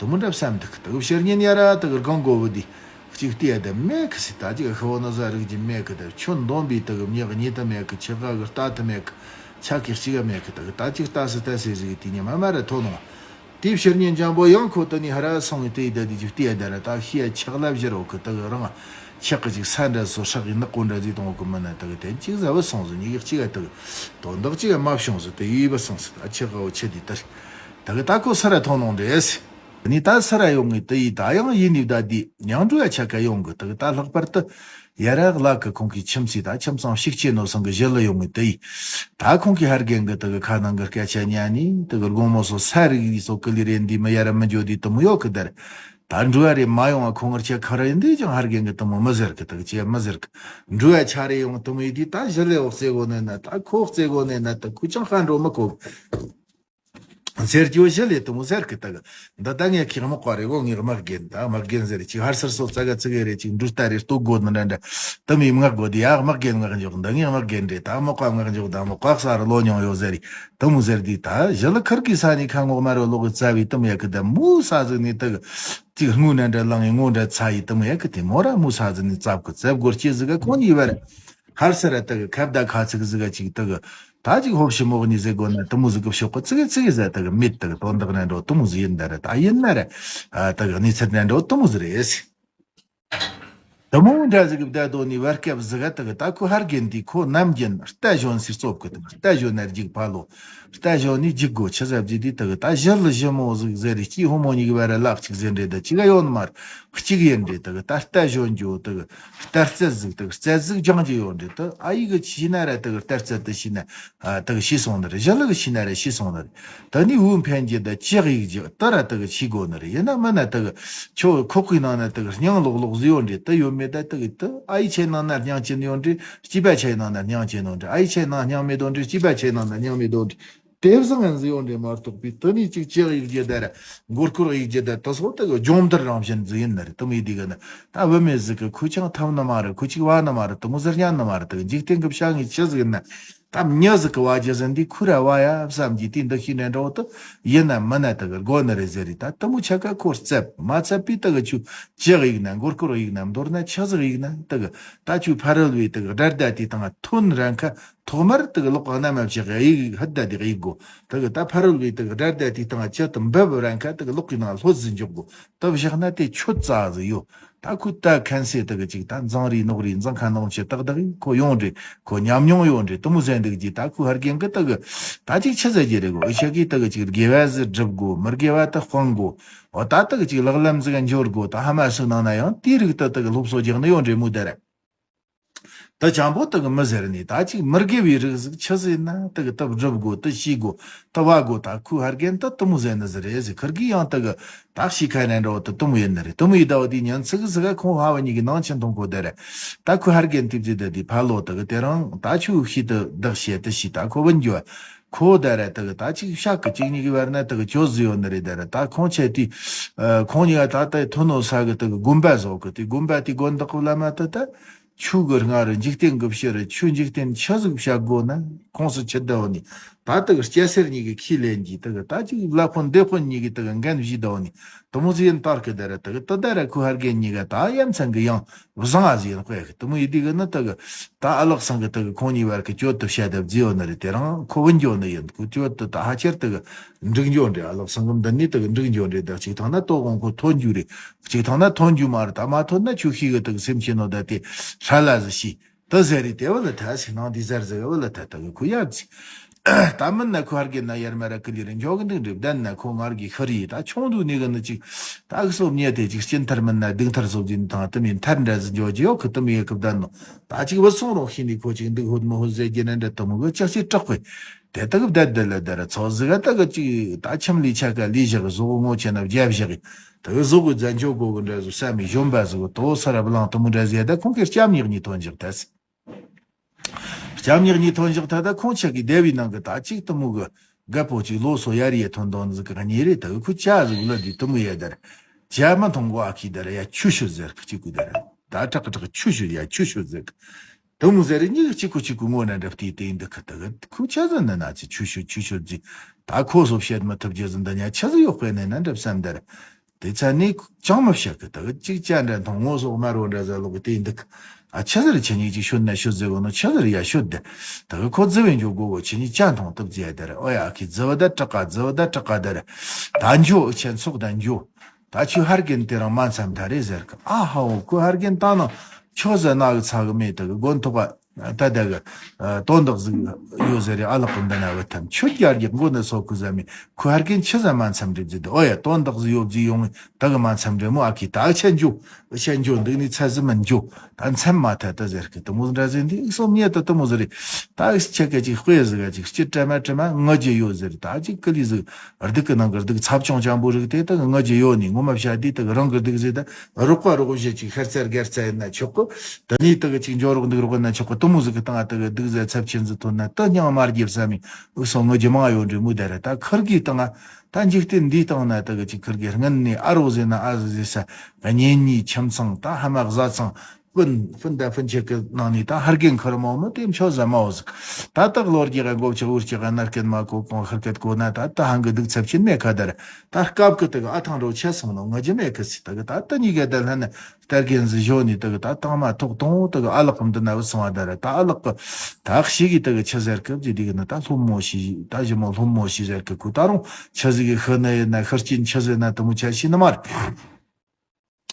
དུ་མོ་འདྲ་བསམ་འདུག་དག་ཕྱིར་ཉིན་ཡ་ར་དག་གི་སྒང་གོ་བུ་དེ་གཅིག་བལྟས་ཡ་ད་མེད་གི་སི་ད་ཅིག་ཤི་བོ་ན་ཟ་རིག་ཅི་མེད་གི་ད་ཆུ་འདོམ་པའི་དག་གི་མྱི་གི་ཉི་ད་མེད་གི་ཆི་ཀ་གི་རྟ་ད་མེད་གི་ཆ་གི་གཅིག་ག་མེད་གི་དག་ད་ཅིག་རྟ་སི་ད་སི་ཟིག་དེ་ཉི་མ་མ་ར་ཐོ་ནོ། དེའི་ཕྱིར་ཉིན་འཇམ་པོ་ཡང་ཁོ་དུ་ནི་ཧ་ར་སོང་བའི་དེ་ཡི་ད་དེ་ཅིག་བལྟས་ཡ་ད་ར་ད་ཤི་ཡ་ཆག་ལབ་བཞི་རོ་གི་དག་རང་ཆག་གི་ཅིག་ས་འདྲ་སོ་ཧྲག་གི་ནག་པོ་འདྲ་ཟིག་དང་གི་མི་ན་དག་དེ་ཅིག་ཟ་བུ་སོང་ཟིག་ཉི་གི་གཅིག་ག་དག་དོན་དག་ཅིག་ག་མ་བྱུང་ཟིག་དེ་ཡུས་བུ་སོང་ཟིག་ད་ཆག་ག་བོ་ཆེ་དེ་ལྟར་དག་ད་ཁོ་ས་ར་ཐོ་ནོ་འདྲེས། ནི་ད་ས་ར་ཡོང་ངི་དེ་ཡི་ད་ཡང་ཡིན་ནི་ད་དེ་མྱང་འགྲོ་ཡ་ཆ་ག་ཡོང་གི་དག་ད་ལྷག་པར་དུ། ཡ་ར་ལ་གི་ཁོང་གི་ཁྱིམ་མཚེས་ད་ཁྱིམ་ཚང་ཞིག་ཅེ་ནོ་སང་གི་ཞི་ལི་ཡོང་ངི་དེ་ཡི། ད་ཁོང་གི་ཧར་རྒན་གི་དེ་གི་ཁ་ནང་གི་སྐད་ཆ་ཉན་ནི་དེ་གི་དགོང་མོ་སོ་ས་རི་གི་སོ་ཀི་ལི་རེ་འདི་མི་ཡ་ར་མི་འཇོ་དི་དུ་མོ་ཡོ་གི་དར། ད་འགྲོ་ཡ་རེ་མ་ཡོང་ང་ཁོང་ངར་ཆ་ཁ་ར་ཡིན་དི་ཅང་ཧར་རྒན་གི་དུ་མོ་མི་ཟེར་གི་དེ་གི་ཅེ་མི་ཟེར་གི། འགྲོ་ཡ་ཆ་རེ་ཡོང་དུ་མོ་ཡི་དི་ད་ཞི་ལི་འོ་རྩེ་གོ་ནི་ན་ད་ཁོ་རྩེ་གོ་ནི་ན་ད་ཁུ་ཅང་ཧ་འགྲོ་མི་གོ། ཟེར་གྱི་བོ་ཞི་ལི་དུ་མོ་ཟེར་གི་དག་འདི་ད་ངས་ཁྱེད་དམག་པ་རེད་གོ། ངས་དམག་རྒན་དང་དམག་རྒན་ཟེར་ཅིག་ཧར་སར་སོ་ཙ་ག་ཙི་གེ་རེད་ཅིག་འབྲུ་རྟ་རེ་ལྟོ་དགོ་ནི་འདྲ་འདྲ་དུ་མོའི་དམག་དགོ་དི་ཡ་དམག་རྒན་དམག་འཇོག་འདི་ངས་དམག་རྒན་རེད་ད་དམག་པ་དམག་འཇོག་དང་དམག་པ་གསར་ལོ་མྱོང་ཡོད་ཟེར་རི་དུ་མོ་ཟེར་དི་ད་ཞི་ལི་ཁུར་གི་ས་ནི་ཁ་ངོག་མ་རོ་ལོག་གི་རྩ་བའི་དུ་མོ་ཡ་གི་ད་མུ་ས་ཟིག་ནི་དག་ཅིག་དངུལ་འདྲ་འདྲ་ལང་ཡི་ངོ་འདྲ་ཚ་ཡི་དུ་མོ་ཡ་གི་དེ་མོ་ར་མུ་ས་ཟིག་ནི་རྩབ་གི་རྩབ་དགོར་སྐྱེ་ཟིག་ག་ཁོང་གཉིས་བར། ཧར་སར་དག་ཁབ་ད་ཁ་ཚིག་ཟིག་ག་ཅིག་དག་ད་ཅིག་ཧོབ་ཤི་མོག་ནི་ཟེར་དགོ་ན་དུ་མོ་ཟིག་གི་ཤོག་གི་ཙི་གི་ཙི་གི་ཟེར་དག་མེད་དག་དོན་དག་ན་འགྲོ་དུ་མོ་ཟིག་ཡིན་ད་ར་ད་ཡིན་ན་ར་དག་གནས་ཚུལ་ན་འགྲོ་དུ་མོ་ཟིག་རེད། དུ་མོ་འདྲ་ཟིག་གི་བདའ་དོ་ནི་བར་སྐབས་ཟིག་ག་དག་ད་ཁོ་ཧར་རྒན་དེ་ཁོ་ནམ་རྒྱུན་རྟ་ཞོན་སི་རྩོབ་གི་དག་རྟ་ཞོན་ན་རྒྱུག་ཕ་ལོ་རྟ་ཞོན་ནི་རྒྱུག་དགོ་ཆི་ཟབ་ཟི་དི་དག་ད་ཞི་ལི་ཞི་མོ་ཟིག་ཟེར་རི་སྐྱི་ཧོ་མོ་གཉིས་གི་བར་ར་ལག་གཅིག་ཟེར་འདྲེ་ད་ཅི་ག་ཡོད་ནི་མ་ར་གཅིག་ཡིན་འདྲེ་དག་ད་རྟ་ཞོན་རྒྱུ་དག་རྟ་རྩལ་ཟིག་དག་རྩལ་ཟིག་སྦྱང་རྒྱུ་ཡོད་འདྲེ་ད་ཨ་ཡི་གི་ཤི་ན་ར་དག་རྟ་རྩལ་དུ་ཤི་ན་ཨ་དག་ཤི་སོང་ནི་རེད། ཞི་ལི་གི་ཤི་ན་ར་ཤི་སོང་ནི་རེད། ད་ནི་འུ་འཕེན་རྒྱུ་ད་ཅི་ཡིག་རྒྱུ་ད་ར་དག་ཤི་དགོ་ནི་རེད། ཡིན་ན་མིན་ན་དག་ཁྱོད་ཁོག་གི་ནང་ན་དག་སྙིང་ལོག་ལོག་ཟི་ཡོད་འདྲེ་ད་ཡོད་མེད་ད་དག་ད་ཨ་ཡི་ཆའི་ནང་ན་སྙིང་ཅི་ནི་ཡོད་འདྲེ་སྐྱི་པ་ཆའི་ནང་ན་སྙིང་ཅི་ནི་ཡོད་འདྲེ་ཨ་ཡི་ཆའི་ནང་སྙིང་མེད་དོ་འདྲེ་སྐྱི་པ་ཆའི་ནང་ན་སྙིང་མེད་དོ་འདྲེ། དེ་བཟང་ངན་ཟི་ཡོང་འདྲེ་མ་གཏོགས་པའི་དུ་ནི་གཅིག་ཅི་ཡིག་རྒྱུ་དར་མགོ་སྐོར་ཡིག་རྒྱུ་དར་དུ་སོགས་དེ་གི་སྦྱོང་བརྡར་རང་བཞིན་ཟི་ཡིན་ནི་རེད། དུ་མི་དེ་གི་ནི་ད་བུད་མེད་ཟིག་གི་ཁུ་ཆང་འཐམ་ནི་མ་རེད། ཁུ་གཅིག་བ་ནི་མ་རེད། དུ་མོ་ཟི་ཉན་ནི་མ་རེད། དུ་འཇིག་རྟེན་གི་བྱ་ངན་ཆི་ཟིག་ཡིན་ན་ ད་མྱི་ཟིག་གི་བ་རྒྱུ་ཟིན་དུས་ཁུ་ར་བ་ཡ་བསམ་གྱིས་དེ་འདི་ཤི་ནས་འགྲོ་དུ་ཡིན་ན་མིན་ན་དེ་གི་དགོ་ནི་རེད་ཟེར་རེད། ད་དེ་མོ་ཆ་ག་ཁོ་རྩེབ་མ་རྩེབ་པས་དེ་གི་ཆུ་ཅི་གི་ཡིག་ན་མགོ་སྐོར་གི་ཡིག་ན་མདོར་ན་ཆི་ཟིག་ཡིག་ན་དེ་གི་ད་ཆུ་ཕ་རོལ་བའི་དེ་གི་དགྲར་ད་དེ་དང་ཐོན་ར་ཁ་ཐོག་མར་དེ་གི་ལོག་ག་ན་མ་བྱེད་གི་ཡིག་ཧད་ད་དེ་གི་ཡིག་དགོ། དེ་གི་ད་ཕ་རོལ་བའི་དེ་གི་དགྲར་ད་དེ་དང་ཅི་དུ་འབབ་ར་ཁ་དེ་གི་ལོག་གི་ནང་ལྷོད་ཟིན་འཇོག་དགོ། དེ་བཞག་ན་དེ་ཆོད་ཙ་ཟིག་ཡོད། ད་ཁོས་ད་ཁན་སེ་དག་ཅིག་ད་འཛང་རེས་ནོག་རེས་འཛང་ཁ་ནང་ཆེ་ཏག་ཏག་ཡིན་ཁོ་ཡོང་རེད། ཁོ་ཉམས་མྱོང་ཡོད་རེད། དུ་མོ་ཟན་འདུག་ཅིག་ད་ཁོའི་ཧར་རྒན་གི་དག་ད་ཅིག་ཆི་ཟེར་གྱི་རེད་གོ། ཨི་ཤ་གི་དག་ཅིག་དགེ་བ་ཟིག་སྒྲུབ་དགོ། མི་དགེ་བ་དག་སྤང་དགོ། འོ་ད་དག་ཅིག་ལག་ལམ་ཟིག་འབྱོར་དགོ། ད་ཧ་མ་སུ་ནང་ན་ཡང་དེའི་རིགས་དག་དག་སློབ་གསོ་རྒྱག་ནི་ཡོད་རེད་མོ་དེ་ར། ད་ཅང་པོ་དག་མི་ཟེར་ནི་ད་ཅིག་མི་དགེ་བའི་རིགས་ཟིག་ཆི་ཟེར་ན་དག་དག་སྒྲུབ་དགོ། དག་ཤེས་དགོ། དག་བ་དགོ། ད་ཁོའི་ཧར་རྒན་དག་དུ་མོ་ཟེར་ནི་ཟིག་རེད་ཟེར། ཁིར་གི་ཡང་དག་ད་ཤི་ཁ་ནས་འགྲོ་དུ་དུ་མོ་ཡིན་ནི་རེད། དུ་མོ་ཡི་ཟླ་བ་དེའི་ཉིན་ཚིག་ཟིག་ག་ཁོང་ཧ་བ་གཉིས་ཀྱི་ནང་ཆེན་མཐོང་གོ་དེ་རེད། ད་ཁོའི་ཧར་རྒན་དེ་བརྩིས་ད་དེ་ཕ་ལོ་དག་དེ་རང་ད་ཆུ་ཤི་དུ་བདག་བཤད་དུ་ཤི་ད་ཁོ་བུན་རྒྱུ་ཁོ་དེ་རེད། དག་ད་ཅིག་ཤག་གི་ཅིག་གཉིས་ཀྱི་བར་ན་དག་ཅོ་ཟི་ཡོད་ནི་རེད། དེ་རེད་ད་ཁོང་ཆེ་དུས་ཁོང་གཉིས་ཀ་ད་ལྟ་ཐོན་ནོ་ས་གི་དག་དགོན་པ་བཟོ་གི་དེ་དགོན་པ་དེ་དགོན་བདག་གི་བླ་མ་དེ་ད། ཆོས་གི་སྔ་རུ་འཇིག་རྟེན་གི་ཕྱི་རུ་ཆོས་འཇིག་རྟེན་ཆི་ཟིག་བྱ་དགོ་ན་ཁོངས་སུ་ཆུད་བསྡད་ནི། ད་དག་སྐྱ་སེར་གཉིས་ཀྱི་ཁས་ལེན་གྱིས་དག་ད་ཅིག་བླ་དཔོན་སྡེ་དཔོན་གཉིས་ཀྱི་དག་འགན་བཞེས་བསྡད་ནི། དུ་མོ་ཟིག་ཡིན་ཏར་གི་དེ་ར་དག་དུ་ད་ར་ཁོ་ཧར་རྒན་གཉིས་ཀ་ད་ཡ་མཚན་གི་ཡང་བཟང་ཨ་ཟིག་ཡིན་དཔེ་གི་དུ་མོ་ཡི་དི་གི་ནི་དག་ད་ཨ་ལགས་སང་གི་དག་ཁོང་གཉིས་བར་གི་གྱོད་དུ་བཤད་དེ་བརྫི་ཡོད་ནི་རེད། དེ་རང་ཁོ་བུན་འགྱོ་ནི་ཡིན་ཁོ་གྱོད་དུ་ད་ཧ་ཆེར་དག་འགྲིག་འགྱོ་འདྲེ་ཨ་ལགས་སང་གི་འདི་ནི་དག་འགྲིག་འགྱོ་འདྲེ་དག་ཅིག་ཐང་ན་ཏོ་གོང་ཁོ་ཐོན་རྒྱུ་རེད། གཅིག་ཐང་ན་ཐོན་རྒྱུ་མ་རེད། ད་མ་ཐོན་ན་ཆུ་ཤེས་གི་དག་སེམས་ཤེས་ནོ་ད་དེ་ཧྲ་ལ་ཟི་ཤི་ད་ཟེར་རེད། དེ་བ་ལ་ཐ་སི་ནང་འདི་ཟེར་ཟེར་བ་ལ་ཐ་ད་གི་ཁུ་ཡ་ཟི། ད་མིན་ན་ཁུ་ཧར་གི་ན་ཡར་མ་ར་ཀི་ལི་རེ་འཇོག་གི་འདུག་འགྲིབ་ད་ན་ཁོ་ངར་གི་ཤི་རི་ད་ཆུང་དུ་ནི་གི་ནི་ཅིག་ད་གི་སོ་ཉེ་དེ་ཅིག་སྐྱིན་ཐར་མིན་ན་སྡིག་ཐར་སོ་ཇིན་ཐང་དུ་མིན་ཐར་འདྲ་ཟི་འཇོག་ཇི་ཡོ་ཁི་དུ་མི་ཡ་ཁི་བདན་ནོ། ད་ཅིག་བུ་སོང་རོགས་ཤི་ནི་ཁོ་ཅིག་འདུག་ཧུད་མི་ཧུད་ཟེར་གྱི་ན་འདྲ་དུ་མོ་གི་ཅག་ཅིག་དྲག་པོས། དེ་དག་བདེ་བདེ་ལ་བདེ་ར་ཚོ་ཟི་ག་དག་གི་ཅིག་ད་ཁྱིམ་ལི་ཆ་ག་ལི་བཞག་གི་བཟོ་གི་ངོ་ཆེ་ན་བརྒྱབ་བཞག་གི་དག་བཟོ་གི་རྫ་འཇོག་གོ་གི་འདྲ་བཟོ་ས་མི་གཞོན་པ་ཟི་གི་དོ་ས་ར་བླང་དུ་མོ་འདྲ་ཟེ་ད་ཁོང་གི་སྐྱབས་ཉག་གཉིས་ཐོན་བཞག་ད་སི། སྐྱབས་ཉག་གཉིས་ཐོན་བཞག་ད་ད་ཁོང་ཆ་གི་བདེ་བའི་ནང་གི་ད་ཅིག་དུ་མོ་གི་རྒད་པོ་ཅིག་ལོ་སོ་ཡར་ཡེ་ཐོན་དོན་ཟི་གི་གཉིས་རེད། དག་ཁུ་ཆ་ཟི་གི་ལ་དི་དུ་མོ་ཡེ་ད་ར་ཇ་མ་ཐོང་གོ་ཨ་ཁི་ད་ར་ཡ་ཆུ་ཤོད་ཟེར་གི་ཅིག་གུ་ད་ར་ད་དྲག་དྲག་ཆུ་ཤོད་ཡ་ཆུ་ཤོད་ཟེར་གི་དུ་མོ་ཟེར་རེ་གཉིས་གཅིག་གུ་གཅིག་གུ་ངོ་ན་འདྲ་བལྟས་ཏེ་འདི་ཁ་ད་གི་ཁུ་ཆ་ཟི་ན་ན་ཅི་ཆུ་ཤོད་ཆུ་ཤོད་ཟི་ད་ཁོ་སོ་བཤད་མ་ཐུབ་རྒྱུ་ཟི་འདི་ཉ་ཆ་ཟི་ཡོག་པའི་ནས་ན་འདྲ་བསམ་དར་དེ་ཚ་ནི་ཅང་མི་བཤད་གི་ད་གི་གཅིག་ཅ་འདྲ་མཐོང་ངོ་སོག་དམར་བོ་འདྲ་ཟ་ལོག་གི་དེ་འདི་ཁ་ཨ་ཆ་ཟི་རེ་ཆ་གཉིས་གཅིག་ཤོད་ན་ཤོད་ཟི་གོ་ནོ་ཆ་ཟི་རེ་ཡ་ཤོད་དེ་ད་གི་ཁོ་ཟི་བའི་འཇོག་གོ་གོ་ཆ་གཉིས་ཅ་མཐོང་ཐུབ་ཟི་ཡ་དར་ཨོ་ཡ་ཁི་ཟི་བ་ད་དྲག་ག་ཟི་བ་ད་དྲག་ག་དར་ད་འཇོ་ཨི་ཆེན་སོག་ད་འཇོ། ད་ཆུ་ཧར་གན་དེ་རང་མ་མཚམས་ད་རེད་ཟེར་གི་ཨ་ཧའོ་ཁོ་ཧར་གན་ད་ནང་ཆོག་ཟེར་ན་གི་ཚ་གི་མེད་དེ་གི་དགོན་ཐོག་ག་ད་ད་གི་དོན་དག་ཟིག་ཡོད་ཟེར་རེ་ཨ་ལག་གི་འདི་ན་བུ་ཐམ་ཆུ་རྒྱ་རྒྱག་མགོ་ནི་སོ་ཁུ་ཟ་མི་ཁོ་ཧར་གན་ཆི་ཟ་མ་མཚམས་རེད་ཟེར་དེ་ཨོ་ཡ་དོན་དག་ཟིག་ཡོད་ཟིག་ཡོང་ད་གི་མ་མཚམས་རེད་མོ་ཨ་ཁི་ད་ཆ་འཇུ་ཆ་འཇུ་འདུག་ནི་ཚ་ཟི་མི་འཇུ། ད་མཚམས་མ་ཐད་ད་ཟེར་གི་དུ་མོ་འདྲ་ཟེར་འདི་ཨིག་སོ་མྱེ་ད་དུ་མོ་ཟེར་རེ་ད་ཨིག་ཆེ་ག་ཅིག་དཔེ་ཟིག་ག་ཅིག་སྤྱི་དྲ་མ་དྲ་མ་ངུ་རྒྱུ་ཡོད་ཟེར་ད་ཅིག་ཀི་ལི་ཟིག་སྡུག་གི་ནང་གི་སྡུག་ཚབས་ཆུང་ཆེན་པོ་རིགས་དེ་དག་ངུ་རྒྱུ་ཡོད་ནི་ངོ་མ་བཤད་དུས་དག་རང་གི་སྡུག་ཟེར་ད་རོགས་པ་རོགས་གཞི་ཅིག་ཤར་ཚར་སྒར་ཚར་ཡིན་ན་ཆོག་གི་དེ་ནས་དག་ཅིག་འཇོག་རོགས་འདུག་རོགས་ན་ཆོག་གི་དུ་མོ་ཟིག་གི་སྟེང་དག་སྡུག་ཟེར་ཚབས་ཆེན་ཟིག་ཐོན་ན་དུ་སྙིང་མ་རྒྱབ་ས་མི་ཨུ་སོ་ངུ་རྒྱུ་མང་ཡོད་འདྲི་མོ་དེ་རེད། ད་ཁུར་གི་སྟེང་ད་འཇིག་རྟེན་འདིའི་སྟེང་ན་དག་ཅིག་ཁུར་གི་སྔུན་ནས་ཨ་རོགས་ཟེར་ན་ཨ་ཟི་ཟེར་ས་གཉེན་ཉེ་ཁྱིམ་ཚང་ད་ཧ་མ་བཟའ་ཚང་སྤུན་སྤུན་ཟླ་སྤུན་མཆེད་ཀྱི་ནང་ནས་ད་ཧར་རྒན་ཁུར་མོ་མི་དེ་མཆོད་ཟ་མའོ་ཟིག་ད་ལྟ་ལོ་རྒྱུས་ཀ་མགོ་ཆག་འུར་ཆག་ན་རྐན་མ་གོ་གོང་ཧར་སྐད་གོ་ན་ད་ད་ཧང་གི་སྡུག་ཚབས་ཆེན་མེད་ཁ་དར་ད་སྐབས་ཀྱི་དག་ཨ་ཐང་རོ་ཆད་སོང་ནོ་ངུ་རྒྱུ་མེད་གི་སི་ད་གི་ད་ད་གཉིས་ཀ་ད་ལྷན་ན་སྟར་རྒན་ཟི་ཞོ་ནི་དག་ད་དང་མ་ཐོག་དང་དག་ཨ་ལག་གམ་དུ་ན་བུ་སོང་བ་དར་ད་ཨ་ལག་གི་ད་ཤི་གི་དག་ཆི་ཟེར་གི་ཟི་དི་གི་ན་ད་ལྷོ་མོ་ཤི་ད་ཞི་མོ་ལྷོ་མོ་ཤི་ཟེར་གི་ཁུ་ད་རུང་ཆི་ཟི་གི་ཤི་ན་ཡིན་ན་ཤི་རྐྱེན་ཆི་ཟེར་ན་དུ་མོ་ཆ་ཤི་ནི་མ་རེད།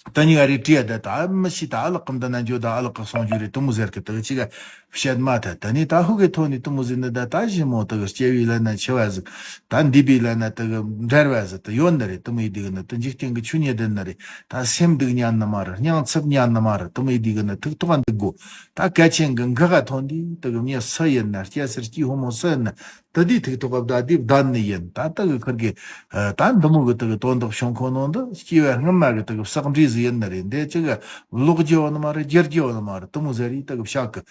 ད་ཉི་ག་རེ་བྲིས་ཡ་ད་ད་མི་ཤི་ད་ཨ་ལག་གམ་དུ་ན་འཇོ་ད་ཨ་ལག་གི་སོང་རྒྱུ་རེད་དུ་མོ་ཟེར་གི་དག་ཅི་ག་བཤད་མ་ཐལ། ད་ནི་ད་ཧུ་གི་ཐོ་ནི་དུ་མོ་ཟེར་ནི་ད་ད་ཞི་མོ་དག་སྐྱེ་བའི་ལ་ན་ཆེ་བ་ཟིག་ད་འདི་པའི་ལ་ན་དག་འབྲལ་བ་ཟིག་ད་ཡོད་ནི་རེད། དུ་མོ་ཡི་དི་གི་ནི་དུ་འཇིག་རྟེན་གི་ཆོས་ཉིད་དི་ནི་རེད། ད་སེམས་སྡུག་ཉན་ནི་མ་རེད། སྙིང་འཚུབ་ཉན་ནི་མ་རེད། དུ་མོ་ཡི་དི་གི་ནི་ཐུག་ཐོག་འདུག་དགོ། ད་སྐད་ཆེན་གི་འགག་ག་ཐོན་དུས་དག་མྱི་སུ་ཡིན་ན་སྐྱེ་སར་སྐྱེ་ཧོ་མོ་སུ་ཡིན་ན། དེ་དུས་ཐུག་ཐོག་བདའ་དུས་བདའ་ནི་ཡིན། ད་ལྟ་གི་ཁུར་གི་ད་འདི་མོ་གི་དེ་གི་དོན་དག་བྱུང་ཁོ་ནོ་འདི་སྐྱེ་བ་སྔོན་མ་གི་དེ་གི་བསགས་འདྲིས་ཟིག་ཡིན་ནི་རེད། འདི་ཅི་གི་ལོག་རྒྱུ་ཡོད་ནི་མ་རེད། བསྒྱུར་རྒྱུ་ཡོད་ནི་མ་རེད། དེ་མོ་ཟེར་རེད། དེ་གི་བཤད་གི་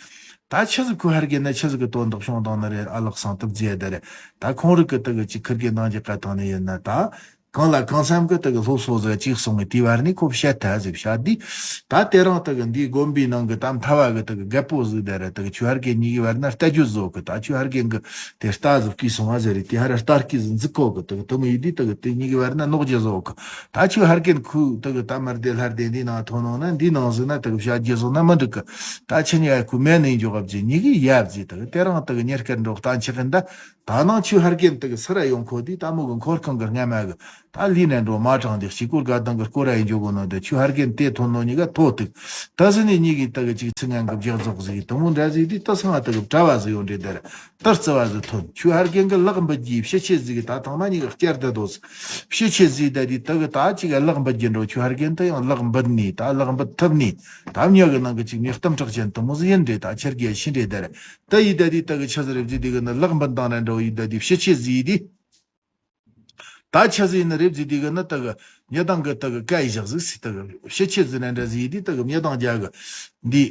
ད་ཆི་ཟིག་ཁུ་ཧར་གི་ན་ཆི་ཟིག་གི་དོན་དག་བྱུང་དང་ནི་རེད། ཨ་ལགས་སང་དུ་བརྫིས་དེ་རེད། ད་ཁོང་རིག་གི་དེ་གི་ཅི་ཁུར་གི་ནང་གི་བཀའ་དང་ནི་ཡིན་ན་ད། གང་ལ་གང་འཚམ་གི་དེ་གི་སློབ་གསོ་ཟིག་ཅིག་གསུང་གི། དེའི་བར་ནས་ཁོ་བཤད་ཐལ་ཟིག་བཤད་དུས། ད་དེ་རིང་དེ་གི་འདིའི་དགོན་པའི་ནང་གི་ད་མཐའ་བ་གི་དེ་གི་རྒད་པོ་ཟིག་དེ་ར་དེ་གི་ཆོས་ཧར་གི་གཉིས་ཀའི་བར་ན་རྟ་རྒྱུག་བཟོ་གི། ད་ཆོས་ཧར་གི་གི་དེ་རྟ་ཟིག་བརྐུས་སོང་བ་ཟེར་རེད། དེ་ཧ་ར་རྟ་རྐུས་ཟིག་འཛུགས་གོ་གི། དེ་གི་དེ་མོ་ཡིན་དུས་དེ་གི་དེ་གཉིས་ཀའི་བར་ན་རྙོག་རྒྱུ་བཟོ་གི། ད་ཆོས་ཧར་གི་ཁོས་དེ་གི་ད་མར་དེ་ལྷར་དེ་འདིའི་ནང་ཐོན་ནང་ན། འདིའི་ནང་ཟིག་ན་དེ་གི་བཤད་རྒྱུ་བཟོ་ན་མི་འགྲིག་གི། ད་ཆི་ཉི་ཡ་ཁོས་མེད་ནས་འཇོག་ག་བརྗེ་གཉིས་ཀའི་ཡབ་ཟིག་དེ་གི་དེ་རིང་དེ་གི་ཉེར་སྐར་འགྲོ་གཏན་ཆགས་གི་འདི། ད་ནང་ཆོས་ཧར་གི་དེ་གི་སུ་ར་ཡོང་ཁོ་དེ་ད་མོ་གི་འཁོར་ཁང་གི་སྔ་མ་གི་ད་ལུས་ནས་འགྲོ་མ་དྲངས་དེ་གཅིག་སྐོར་དགའ་ལྡན་གི་སྐོར་ར་ཡིན་འཇོག་གོ་ནོ་དེ། ཆོས་ཧར་གི་དེ་ཐོན་ནོ་གཉིས་ཀ་ཐོ་ཐུག། ད་ཟི་ནས་གཉིས་ཀྱི་དེ་གི་གཅིག་ཚིག་ངན་གི་བརྒྱག་རྫོགས་ཟིག་དེ་མོ་འདྲ་ཟིག་དེ་ད་སང་ང་དེ་གི་གྲྭ་བ་ཟིག་ཡོང་འདྲེ་དེ་ར་ད་རྩི་བ་ཟིག་ཐོན། ཆོས་ཧར་གི་གི་ལག་འབུད་རྒྱུའི་ཕྱི་ཆེ་ཟིག་གི་ད་ཐང་མ་གཉིས་ཀ་བསྐྱར་དུ་དོ་ཟིག་ཕྱི་ཆེ་ཟིག་ད་དེ་དེ་གི་ད་གཅིག་ག་ལག་འབུད་རྒྱུ་འགྲོ། ཆོས་ཧར་གི་དེ་ཡང་ལག་འབུད་ནས་ད་ལག་འབུད་ཐུབ་ནས་ད་མྱི་གི་ནང་གི་གཅིག་མྱི་གཏུམ་དྲག་ཅན་དེ་མོ་ཟིག་ཡིན་འདྲེ། ད་ཁྱེར་གི་ཤི་འདྲེ་དེ་ར། ད་ཡི་ད་དེ་དེ་གི་ཆི་ཟིག་རེད་ཟིག་དེ་གི་ནི་ལག་འབུད་དང་ན་འགྲོ་ཡི་ད་དེ་ཕྱི་ཆེ་ཟིག་དེ། ད་ཆི་ཟིག་ནི་རེད་ཟིག་དེ་གི་ནི་དེ་གི་མྱི་དང་གི་དེ་གི་སྐད་བཞག་ཟིག་སི་དེ་གི་ཕྱི་ཆེ་ཟིག་ན་འདྲ་ཟིག་དེ་དེ་གི་མྱི་དང་རྒྱ་གི་འདི།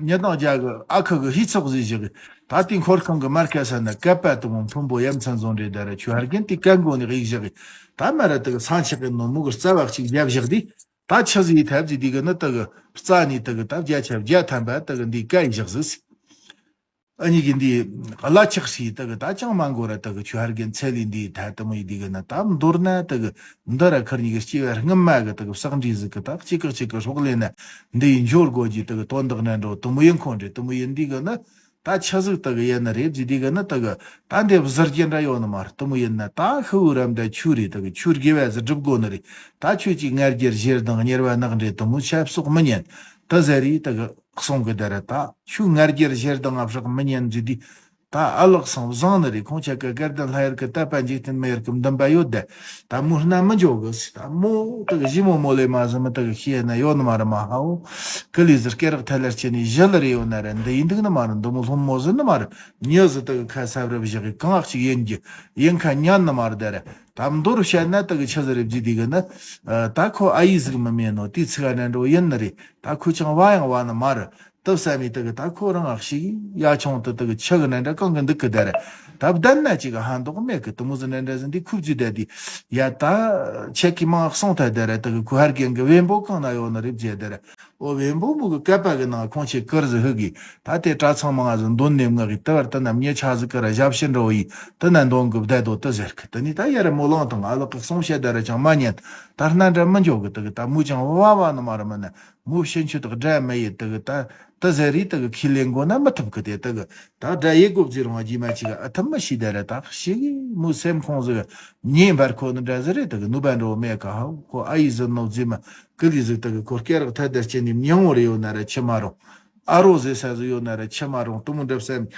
མྱི་དང་རྒྱ་གི་ཨ་ཁུ་གི་ཧི་ཚོགས་ཟིག་བཞག་གི། ད་དེ་འཁོར་ཁང་གི་མར་ཁ་ས་ན་ཀ་པ་དུ་མོ་ཕུང་པོ་ཡ་མཚན་བཟུང་འདྲེ་དེ་ར་ཆོས་ཧར་གི་དེ་ཀ་མགོ་ནི་གི་བཞག་གི། ད་མ་ར་དེ་གི་སང་ཆགས་གི་ནོ་མོ་གི་རྩ་བ་གཅིག་རྒྱབ་བཞག་དེ། ད་ཆི་ཟིག་ཐབས་ཟིག་དེ་གི་ནི་དེ་གི་རྩ་ནས་དེ་གི་ད་བརྒྱ་ཆ་བརྒྱ་ཐམ་པ་དེ་གི་འདི་ཀ་བཞག་ཟིག་སི། ཨ་ནི་གི་འདི་གླ་ཆགས་སི་དེ་གི་ད་ཅང་མ་འགོར་ར་དེ་གི་ཆོས་ཧར་གི་ཚེ་ལས་འདི་ཐ་དེ་མོ་ཡི་དེ་གི་ན་ད་མདོར་ན་དེ་གི་འདི་ར་ཁར་ཉིག་གི་སྐྱེ་བ་སྔ་མ་གི་དེ་གི་བསགས་འདྲི་ཟིག་གི་ད་གཅིག་གི་གཅིག་གི་སྲོག་ལེན་ན་འདི་ཡི་འབྱོར་དགོས་ཀྱི་དེ་གི་དོན་དག་ན་འགྲོ་དེ་མོ་ཡིན་ཁོ་འདྲེ་དེ་མོ་ཡིན་འདི་གི་ན། ད་ཆི་ཟིག་དེ་གི་ཡིན་ནི་རེད་ཟི་དེ་གི་ན་དེ་གི་ད་འདི་བཟི་རྒྱུ་འདྲ་ཡོད་ནི་མ་རེད། དེ་མོ་ཡིན་ན་ད་ཤི་བོ་རམ་ད་ཆུ་རེད། དེ་གི་ཆུ་དགེ་བ་ཟིག་སྒྲུབ་དགོས་ནི་རེད། ད་ཆོས་ཀྱི་ང་རྒྱལ་ཞེ་སྡང་དམྱལ་བ་ནག་འདྲེ་དེ་མོ་ཆབ་སོགས་མི་ཉན། དེ་ཟེར་རེད་དེ་གི། གསུང་གི་དེ་རེད། ད་ཆོས་ང་རྒྱལ་ཞེ་སྡང་ང་བསྲེག་མི་ཉན་ཟིག་དེ། ད་ཨ་ལགས་སང་བཟང་ནི་རེད། ཁོང་ཆ་ག་དགའ་ལྡན་ལྷ་ཡུལ་གི་དད་པ་འཇིག་རྟེན་མི་ཡུལ་གི་འདུན་པ་ཡོད་དེ། ད་མོ་སྣ་མི་འཇོག་གི་སི། ད་མོ་དེ་གི་ཞི་མོ་མོ་ལེ་མ་ཟི་མི་དེ་གི་ཤེས་ན་ཡོད་ནི་མ་རེད་མ་ཧའོ། ཀི་ལི་ཟི་སྐེ་རགས་ཐལ་ལར་ཆེ་ནི་ཞི་ལི་རེ་ཡོད་ན་རེད། འདི་ཡིན་འདུག་ནི་མ་རེད། འདི་མོ་ལྷུན་མོ་ཟི་ནི་མ་རེད། མྱི་ཟི་དེ་གི་ཁ་སབ་རབ་བཞག་གི་གང་ཨག་ཅིག་ཡིན་གི་ཡིན་ཁ་ཉན་ནི་མ་རེད་དེ་རེད། ད་མདོར་བཤད་ན་དེ་གི་ཆི་ཟིག་རེད་ཟི་དེ་གི་ནི། ད་ཁོ་ཨ་ཡེ་ཟིག་མི་མེད་ནོ་དེའི་ཚིག་ཨ་ནན་འགྲོ་ཡིན་ནི་རེད། ད་ཁོ་ཅང་བ་ཡང་བ་ནི་མ་རེད། ཏི་བསམ་མི་དེ་གི་ད་ཁོ་རང་ཨག་ཞིག་ཡ་ཆུང་དུ་དེ་གི་ཆི་གི་ནན་འདྲ་གང་གི་འདུག་གི་དེ་རེད། ད་བདེན་ན་ཅིག་གི་ཧ་འདོག་མེད་གི། དེ་མོ་ཟི་ནན་འདྲ་ཟི་འདི་ཁུ་བརྗིད་དེ་དེ། ཡ་ད་ཆེ་གི་མང་གསུང་ཐལ་དེ་རེད། དེ་གི་ཁུ་ཧར་གན་གི་བེམ་པོ་གང་ན་ཡོད་ནི་རེད་བརྗེད་དེ་རེད། ཨོ་བེམ་པོ་མོ་གི་ཀ་པ་གི་ནང་ཁོང་ཆེ་ཀིར་ཟི་ཧི་གི། ད་དེ་གྲྭ་ཚང་མང་ཟི་འདོན་ནེམ་ང་གི་དེ་བར་དེ་ན་མྱི་ཆ་ཟི་ཀི་ར་ཞབས་ཕྱི་འགྲོ་ཡི་དེ་ན་འདོན་གི་བསྡད་དོ་དེ་ཟེར་གི། དེ་ནི་ད་ཡ་ར་མོ་ལང་དང་ཨ་ལག་གི་གསུང་བཤད་དེ་ར་ཅང་མ་ཉན། ད་སྣ་འདྲ་མི་འཇོག་གི། དེ་གི་ད་མོ་ཅང་བ་བ་ནི་མ་རེད་མིན་ན། མོ་ཕྱིན་ཆུ་དག་དགྲ་མི་ཡི་དེ་གི་ད་དེ་ཟེར་རི་དེ་གི་ཁས་ལེན་དགོས་ན་མི་ཐུབ་གི། དེ་དེ་གི་ད་དགྲ་ཡི་གོ་བརྫི་རུང་རྗེས་མ་ཅིག་ཨ་ཐུབ་མི་ཤེས་དེ་རེད། ད་ཤི་གི་མོ་སེམས་ཁོང་ཟིག་ཉེ་འབར་ཁོ་ནི་འདྲ་ཟིག་རེད། དེ་གི་ནུས་པ་འགྲོ་མེད་ག་ཧ་ཁོ་ཨ་ཡི་ཟིག་ནོ་རྫི་མ་ཀི་ལི་ཟིག་དེ་གི་ཁོ་སྐེ་རགས་ཐད་དེ་སྐྱེ་ནི་མྱང་བོ་རེ་ཡོད་ན་ར་ཆི་མ་རུང་། ཨ་རོ་ཟེ་ས་ཟིག་ཡོད་ན་ར་ཆི་མ་རུང་དུ་མོ་འདྲ་བསམ།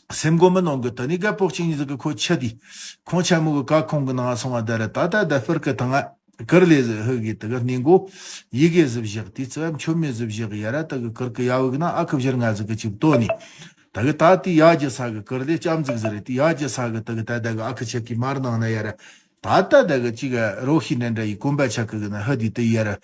སེམས་མགོ་མི་ནོར་གི། དེ་ནི་རྒད་པོ་གཅིག་གཉིས་ཟིག་གི་ཁོ་ཆི་དེ། ཁོང་ཆ་མོ་གི་ཀ་ཁོང་གི་ནང་སོང་བ་དེ་རེད། ད་ད་ད་ཧྥུར་གི་ཐང་ང་ཀིར་ལེ་ཟི་ཧི་གི་དེ་གི་སྣེ་མགོ་ཡི་གེ་ཟི་བཞག་དེ་ཙི་བ་མཆོད་མེ་ཟི་བཞག་ཡ་ར་དེ་གི་ཀིར་གི་ཡ་བུ་གི་ན་ཨ་ཁུ་བཞིར་ང་ཟིག་གི་ཅིག་ཏོ་ནི། དེ་གི་ད་དེ་ཡ་ཇི་ས་གི་ཀིར་ལེ་ལྕམ་ཟིག་ཟི་རེད། དེ་ཡ་ཇི་ས་གི་དེ་གི་ད་ད་གི་ཨ་ཁུ་ཆེ་གི་མར་ནང་ན་ཡ་ར། ད་ལྟ་ད་གི་ཅིག་རོ་ཤི་ནན་འདྲ་ཡི་གོམ་པ་ཆ་གི་གི་ན་ཧ་དི་དི་ཡར་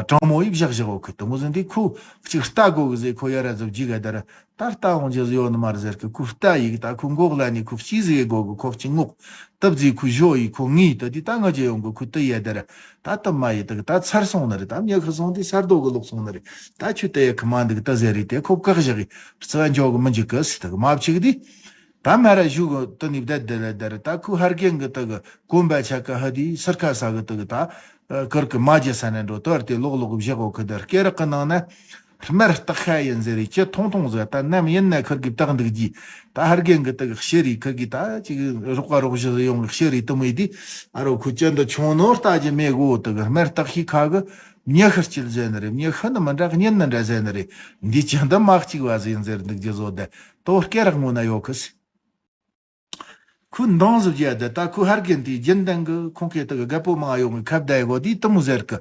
དྲང་མོ་ཡི་བཞག་བཞག་འོ་གི། དུ་མོ་ཟིན་དི་ཁུ་ཅིག་ལྟ་གོ་གི་ཟེ་ཁོ་ཡར་ཟབ་ཇི་ག་དར་ད་ལྟ་འོང་ཇི་ཟི་ཡོ་ནི་མར་ཟེར་གི། ཁུ་ལྟ་ཡི་གི་ད་ཁུ་མགོག་ལ་ནི་ཁུ་ཅི་ཟི་གོ་གི། ཁོ་ཅི་ངོག་ཏབ་ཟི་ཁུ་ཞོ་ཡི་ཁོ་ངི་ད་དི་ད་ང་ཇི་ཡོང་གི་ཁུ་ཏི་ཡ་དར་ད་ཏི་མ་ཡི་ད་གི་ད་ཚར་སོང་ནི་རེད། ད་མྱི་ཁུ་སོང་དི་སར་རྡོ་གི་ལོག་སོང་ནི་རེད། ད་ཆུ་ཏི་ཡ་ཁུ་མ་འདི་གི་ད་ཟེར་རི་དེ་ཁོ་བཀག་བཞག་གི་རྩ་འཇོག་གི་མི་འཇིག་གི་སི་ད་གི་མ་བཅིག་དི། ད་མ་ར་ཞུ་གི་དི་ནི་བདེ་བདེ་ལ་དར་ད་ཁུ་ཧར་གེང་གི་ད་གི། གོམ་པ་ཆ་ག་ཧ་དི་སར་ཁ་ས་གི་དུ་གི་ད། ཀིར་གི་མ་ཇི་ས་ནས་འགྲོ་དོར་དེ་ལོག་ལོག་བཞག་གོ་གི་དར་སྐེ་རག་གི་ནང་ན། སྨར་སྟག་ཤ་ཡིན་ཟེར་རི་ཅི་ཐུང་ཐུང་ཟེར། ད་ནམ་ཡིན་ན་ཁིར་གི་བཏགས་འདུག་ཇི། ད་ཧར་གེང་གི་དུ་གི་ཤེ་རི་ཁིར་གི་ད་ཅིག་རོགས་པ་རོགས་བཞི་ཟེར་ཡོང་གི་ཤེ་རི་དུ་མི་དི། ཨ་རོ་ཁུ་ཅན་དུ་ཆུང་ནོར་ལྟ་ཇི་མེད་གོ་དུ་གི་སྨར་སྟག་ཤི་ཁ་གི། མྱི་ཤི་སྐྱིད་ཟེར་ནི་རེད། མྱི་ཤི་ནི་མི་འདྲ་གཉེན་ནི་འདྲ་ཟེར་ནི་རེད། འདི་ཅི་འདི་མ་གཅིག་བ་ཟེར་ཡིན་ཟེར་འདུག་ཇི་བཟོ་དེ་དོ་སྐེ་རག་ངོ་ན་ཡོད་གི་སི། ཁོས་འདང་ཟིག་རྒྱག་དེ་ད་ཁོས་ཧར་གེན་དེའི་རྒྱུན་ལྡན་གི་ཁོང་གི་དེ་གི་རྒད་པོ་མང་ཡོང་གི་ཁ་བརྡ་ཡི་གོ་དེའི་དུ་མོ་ཟེར་གི།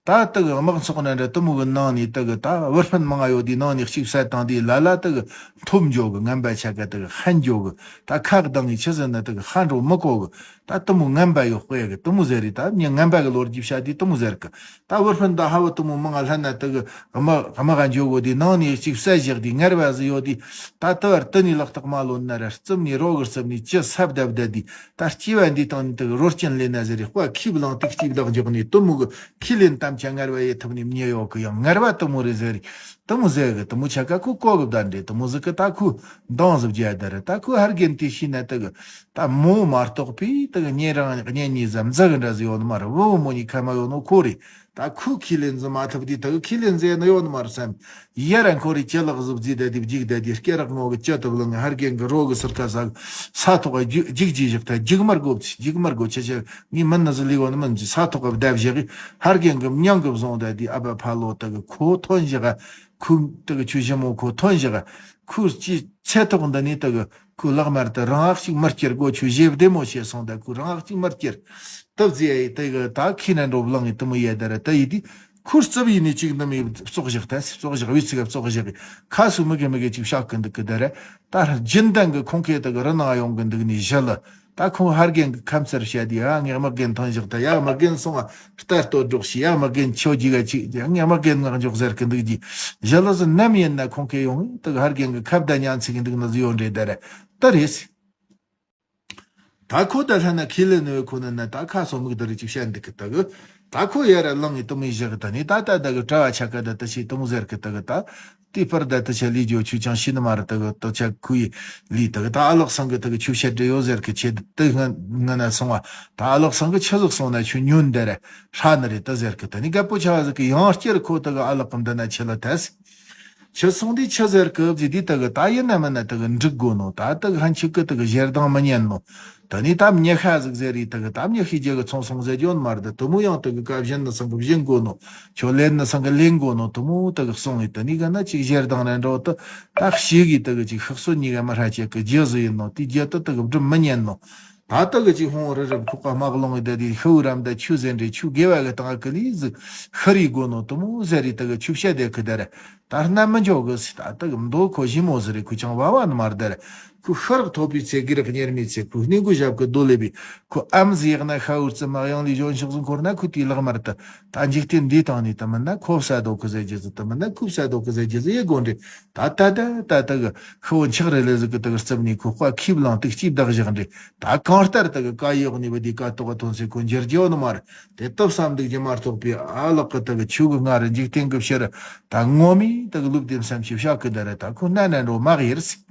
ད་དེ་གི་དམག་ཚོགས་ནང་འདྲ་དེ་མོ་གི་ནང་ནས་དེ་གི་ད་བུ་སྤུན་མང་ང་ཡོད་དེ་ནང་ནས་གཅིག་བསད་བཏང་དེ་ལ་ལ་དེ་གི་འཐོམ་འགྱོ་གི། ངན་པ་ཆ་ག་དེ་གི་ཧན་འགྱོ་གི། ད་ཁ་གདང་ངས་ཆི་ཟེར་ན་དེ་གི་ཧ་འགྲོ་མི་གོ་གི། ད་དེ་མོ་ངན་པ་ཡོད་དཔེ་གི་དེ་མོ་ཟེར་རེད། ད་མྱི་ངན་པ་གི་ལོ་རྒྱུས་བཤད་དེ་དེ་མོ་ཟེར་གི། ད་བུ་སྤུན་ད་ཧ་བུ་དེ་མོ་མང་ང་ལྷན་ན་དེ་གི་དམག་དམག་ག་འགྱོ་གོ་དེ་ནང་ནས་གཅིག་བསད་བཞག་དེ་ངར་བ་ཟིག་ཡོད་དེ། ད་དེ་བར་དེ་ནས་ལག་ཐག་མ་ལོན་ན་ར་རྩིབ་ནས་རོ་གི་རྩིབ་ནས་ཅི་སབ་བརྡབ་བརྡབ་དེ། ད་སྐྱེ་བ་འདི་དང་ནི་དེ་གི་རོ་རྐྱེན་ལེན་ན་ཟེར་རེ་དཔའ་ཁྱི་བླངས་དེ་སྐྱིབ་བདག་འཇོག་ནས་དེ་མོ་གི་ཁས་ལེན་དམ་བཅའ་ངར་བ་ཡེ་ཐུབ་ནི་མྱི་ཡོད་གི། ཡང་ངར་བ་དེ་མོ་རེད་ཟེར་རེ་དེ་མོ་ཟེར་གི། དེ་མོ་ཆ་ག་ཁོ་གོ་གི་བདག་འདྲེ་དེ་མོ་ཟིག་གི། ད་ཁོ་འདང་ཟིག་བརྒྱབ་ད་ར་ད་ཁོ་ཧར་རྒན་དེ་ཤི་ན་དེ་གི་ད་མོ་མ་གཏོགས་པའི་དེ་གི་གཉེན་རང་གཉེན་ཉེ་ཟམ་ཟ་གི་འདྲ་ཟིག་ཡོད་ནི་མ་རེད། བུ་བུ་མོ་གཉིས་ཁ་མ་ཡོད་ནོ་ཁོ་རེད། ད་ཁོ་ཁས་ལེན་ཟིག་མ་ཐུབ་དུས་དེ་གི་ཁས་ལེན་ཟེར་ནི་ཡོད་ནི་མ་རེད་བསམ། ཡ་ར་ཁོ་རེ་ཅི་ལག་ཟིག་བརྫིས་ད་དེ་བརྗིད་ད་དེ་སྐེ་རག་ངོ་གི་ཅི་ཐུབ་ལ་ངས་ཧར་རྒན་གི་རོ་གི་སིར་ཁ་ཟ་གི། ས་ཐོག་ག་རྒྱུག་རྒྱུག་རྒྱུག་བཞག་ད་རྒྱུག་མར་གོ་རྒྱུག་མར་གོ་ཆ་ཆ་ངས་མིན་ནི་ཟིག་ལས་གོ་ནི་མིན་གྱི། ས་ཐོག་ག་བརྡབ་བཞག་གི་ཧར་རྒན་གི་མྱང་གི་བཟུང་ད་དེ་ཨ་ཕ་ཕ་ལོ་དེ་གི་ཁོ་ཐོན་བཞག་ག། ཁོ་དེ་གི་ཆུ་ཞི་མོ་ཁོ་ཐོན་བཞག་ག། ཁོ་ཅི་ཚེ་ཐོག་འདི་ནས་དེ་གི་ཁོ་ལག་དམར་དུ་རང་ཨག་ཅིག་མི་སྐྱེར་གོ་ཆུ་ཞེ་བདེ་མོ་བྱས་སོང་ད་ཁོ་རང་ཨག་ཅིག་མི་སྐྱེར། སྟབས་ཟེ་ཡ་ཡི་དེ་གི་ད་ཁྱི་ན་འགྲོ་བླངས་ཡི་དེ་མོ་ཡ་ད་ར་ད་ཡི་དེ། ཁོ་རྩིབ་ཡིན་ནི་གཅིག་ནམ་ཡི་བཙོག་བཞག་ད་སི་བཙོག་བཞག་བི་ཚི་ག་བཙོག་བཞག་གི། ཁ་སུ་མི་གི་མི་གི་ཅིག་བཤག་གི་འདུག་གི་ད་ར། ད་རྒྱུན་ལྡན་གི་ཁོང་ཁེ་དེ་གི་རི་ནང་ཡོང་གི་འདུག་ནི་ཞི་ལི། ད་ཁོང་ཧར་རྒན་གི་ཁམས་ཚར་བཤད་དེ་ཡ་ངས་དམག་རྒན་ཐོན་བཞག་ད་ཡ་དམག་རྒན་སོང་ང་རྟ་སྟོད་སྒྲོག་ཤི་ཡ་དམག་རྒན་ཆོ་རྒྱུ་ག་ཅིག་ཡ་ངས་དམག་རྒན་ངག་འཇོག་ཟེར་གི་འདུག་གི། ཞི་ལི་ཟི་ནམ་ཡིན་ན་ཁོང་ཁེ་ཡོང་དེ་གི་ཧར་རྒན་གི་ཁ་བརྡ་ཉན་ཚིག་གི་འདུག་ནི་ཟི་ཡོད་འདྲེ་ད་ར་ད་རེད། ད་ཁོ་ད་ལྷ་ན་ཁས་ལེན་ནོ་ཁོ་ན་ན་ད་ཁ་སོ་མིག་ད་རི་ཅིག་བཤད་འདུག་གི་ད་གི། ད་ཁོ་ཡ་ར་ལང་ངི་དུ་མི་བཞག་གི་ད་ནི་ད་ད་ད་གི་གྲྭ་བ་ཆ་ག་ད་ད་ཆི་དུ་མོ་ཟེར་གི་ད་གི་ད། དེ་པར་ད་ད་ཆ་ལི་ཇོ་ཆུ་ཆང་ཤི་ནི་མ་ར་ད་གི་ད་ཆ་ཁུ་ཡི་ལི་ད་གི་ད་ཨ་ལགས་སང་གི་ད་གི་ཆུ་བཤད་འདྲེ་ཡོ་ཟེར་གི་ཆེ་ད་ང་ང་ན་སོང་བ། ད་ཨ་ལགས་སང་གི་ཆི་ཟིག་སོང་ན་ཆུ་ཉོན་ད་ར་ཧྲ་ནི་རེད་ད་ཟེར་གི་ད་ནི་རྒད་པོ་ཆ་ཟིག་གི་ཡང་སྐྱེར་ཁོ་ད་གི་ཨ་ལགས་གི་འདི་ན་ཆི་ལ་ཐལ། ཆི་སོང་དེ་ཆི་ཟེར་གི་བཟི་དེ་ད་གི་ད་ཡིན་ན་མིན་ན་ད་གི་འགྲིག་དགོ་ནོ། ད་ད་གི་ཧན་ཆི་གི་ད་གི་ཞེ་སྡང་མི་ཉན་ནོ། ད་ནི་ད་མྱི་ཤ་ཟིག་ཟེར་རི་ད་གི་ད་མྱི་ཤི་རྒྱ་གི་ཚོང་སོང་ཟེར་རྒྱོན་མར་ད་དུ་མོ་ཡང་ད་གི་ཀ་བཞིན་ནི་སང་གི་བཞིན་དགོ་ནོ། ཆོ་ལེན་ནི་སང་གི་ལེན་དགོ་ནོ་དུ་མོ་ད་གི་སོང་ཡི་ད་ནི་ག་ན་ཅིག་ཞེ་སྡང་ན་འགྲོ་ད་ད་ཤི་གི་ད་གི་ཅིག་ཤག་སོ་གཉིས་ཀ་མི་ཧྲ་ཅེ་གི་རྒྱུ་ཟི་ཡིན་ནོ། དེ་རྒྱུ་ད་ད་གི་སྒྲུབ་མི་ཉན་ནོ། ད་ལྟ་གི་ཅིག་ཧོང་རི་རབ་ཁུག་པ་དམག་ལོང་གི་ད་དེ་ཤི་བོ་རམ་ད་ཆུ་ཟེར་འདྲེ་ཆུ་དགེ་བ་གི་སྟེང་གི་ལི་ཟིག་ཤི་རི་དགོ་ནོ་དུ་མོ་ཟེར་རི་ད་གི་ཆུ་བཤད་དེ་གི་ད་ར་ད་སྣ་མི་འཇོག་གི་སི་ད་ལྟ་གི་མདོ་ཁོ་ཞི་མོ་ཟེར་རི་ཁུ་ཆང་བ་བ་ནི་མར་ད་ར་ཁུ་ཤི་རག་ཐོབ་པའི་ཚེ་གི་རག་གཉེར་མི་ཚེ་ཁུ་སྣེ་གུ་ཞབས་གི་རྡོ་ལེ་བི་ཁུ་ཨམ་ཟི་ཡག་ན་ཤ་འུར་ཙི་མ་ཡང་ལི་གཞོན་ཤོག་ཟིག་འཁོར་ན་ཁུ་དེ་ལག་མར་ད་ད་འཇིག་རྟེན་འདི་དང་ནི་ད་མིན་ན་ཁོ་བསད་དོ་གི་ཟེར་རྒྱུ་ཟི་ད་མིན་ན་ཁུ་བསད་དོ་གི་ཟེར་རྒྱུ་ཟི་ཡེ་དགོ་འདྲེ། ད་ད་ད་ད་ད་གི་ཤི་བོ་འཆག་རེ་ལེ་ཟིག་གི་ད་གི་རྩིབ་ནས་ཁོ་དཔའ་ཁྱིབ་ལང་ཏིག་ཅིག་བདག་བཞག་འདྲེ། ད་གང་ལྟར་ད་གི་ཀ་ཡོག་ནས་བ་དེ་ཀ་ཏོག་ག་ཐོན་སེ་ཁོ་འགྱུར་རྒྱུ་ནི་མ་རེད། དེ་སྟབས་བསམ་འདུག་རྒྱུ་མ་གཏོགས་པའི་ཨ་ལག་གི་ད་གི་ཆུ་གི་ང་རེ་འཇིག་རྟེན་གི་ཕྱིར་ད་ངོ་མི་ད་གི་ལུབ་དེ་བསམ་ཤེས་བྱ་གི་ད་རེད། ད་ཁོ་ན་ན་འགྲོ་མ་གི་ཡེར་སི།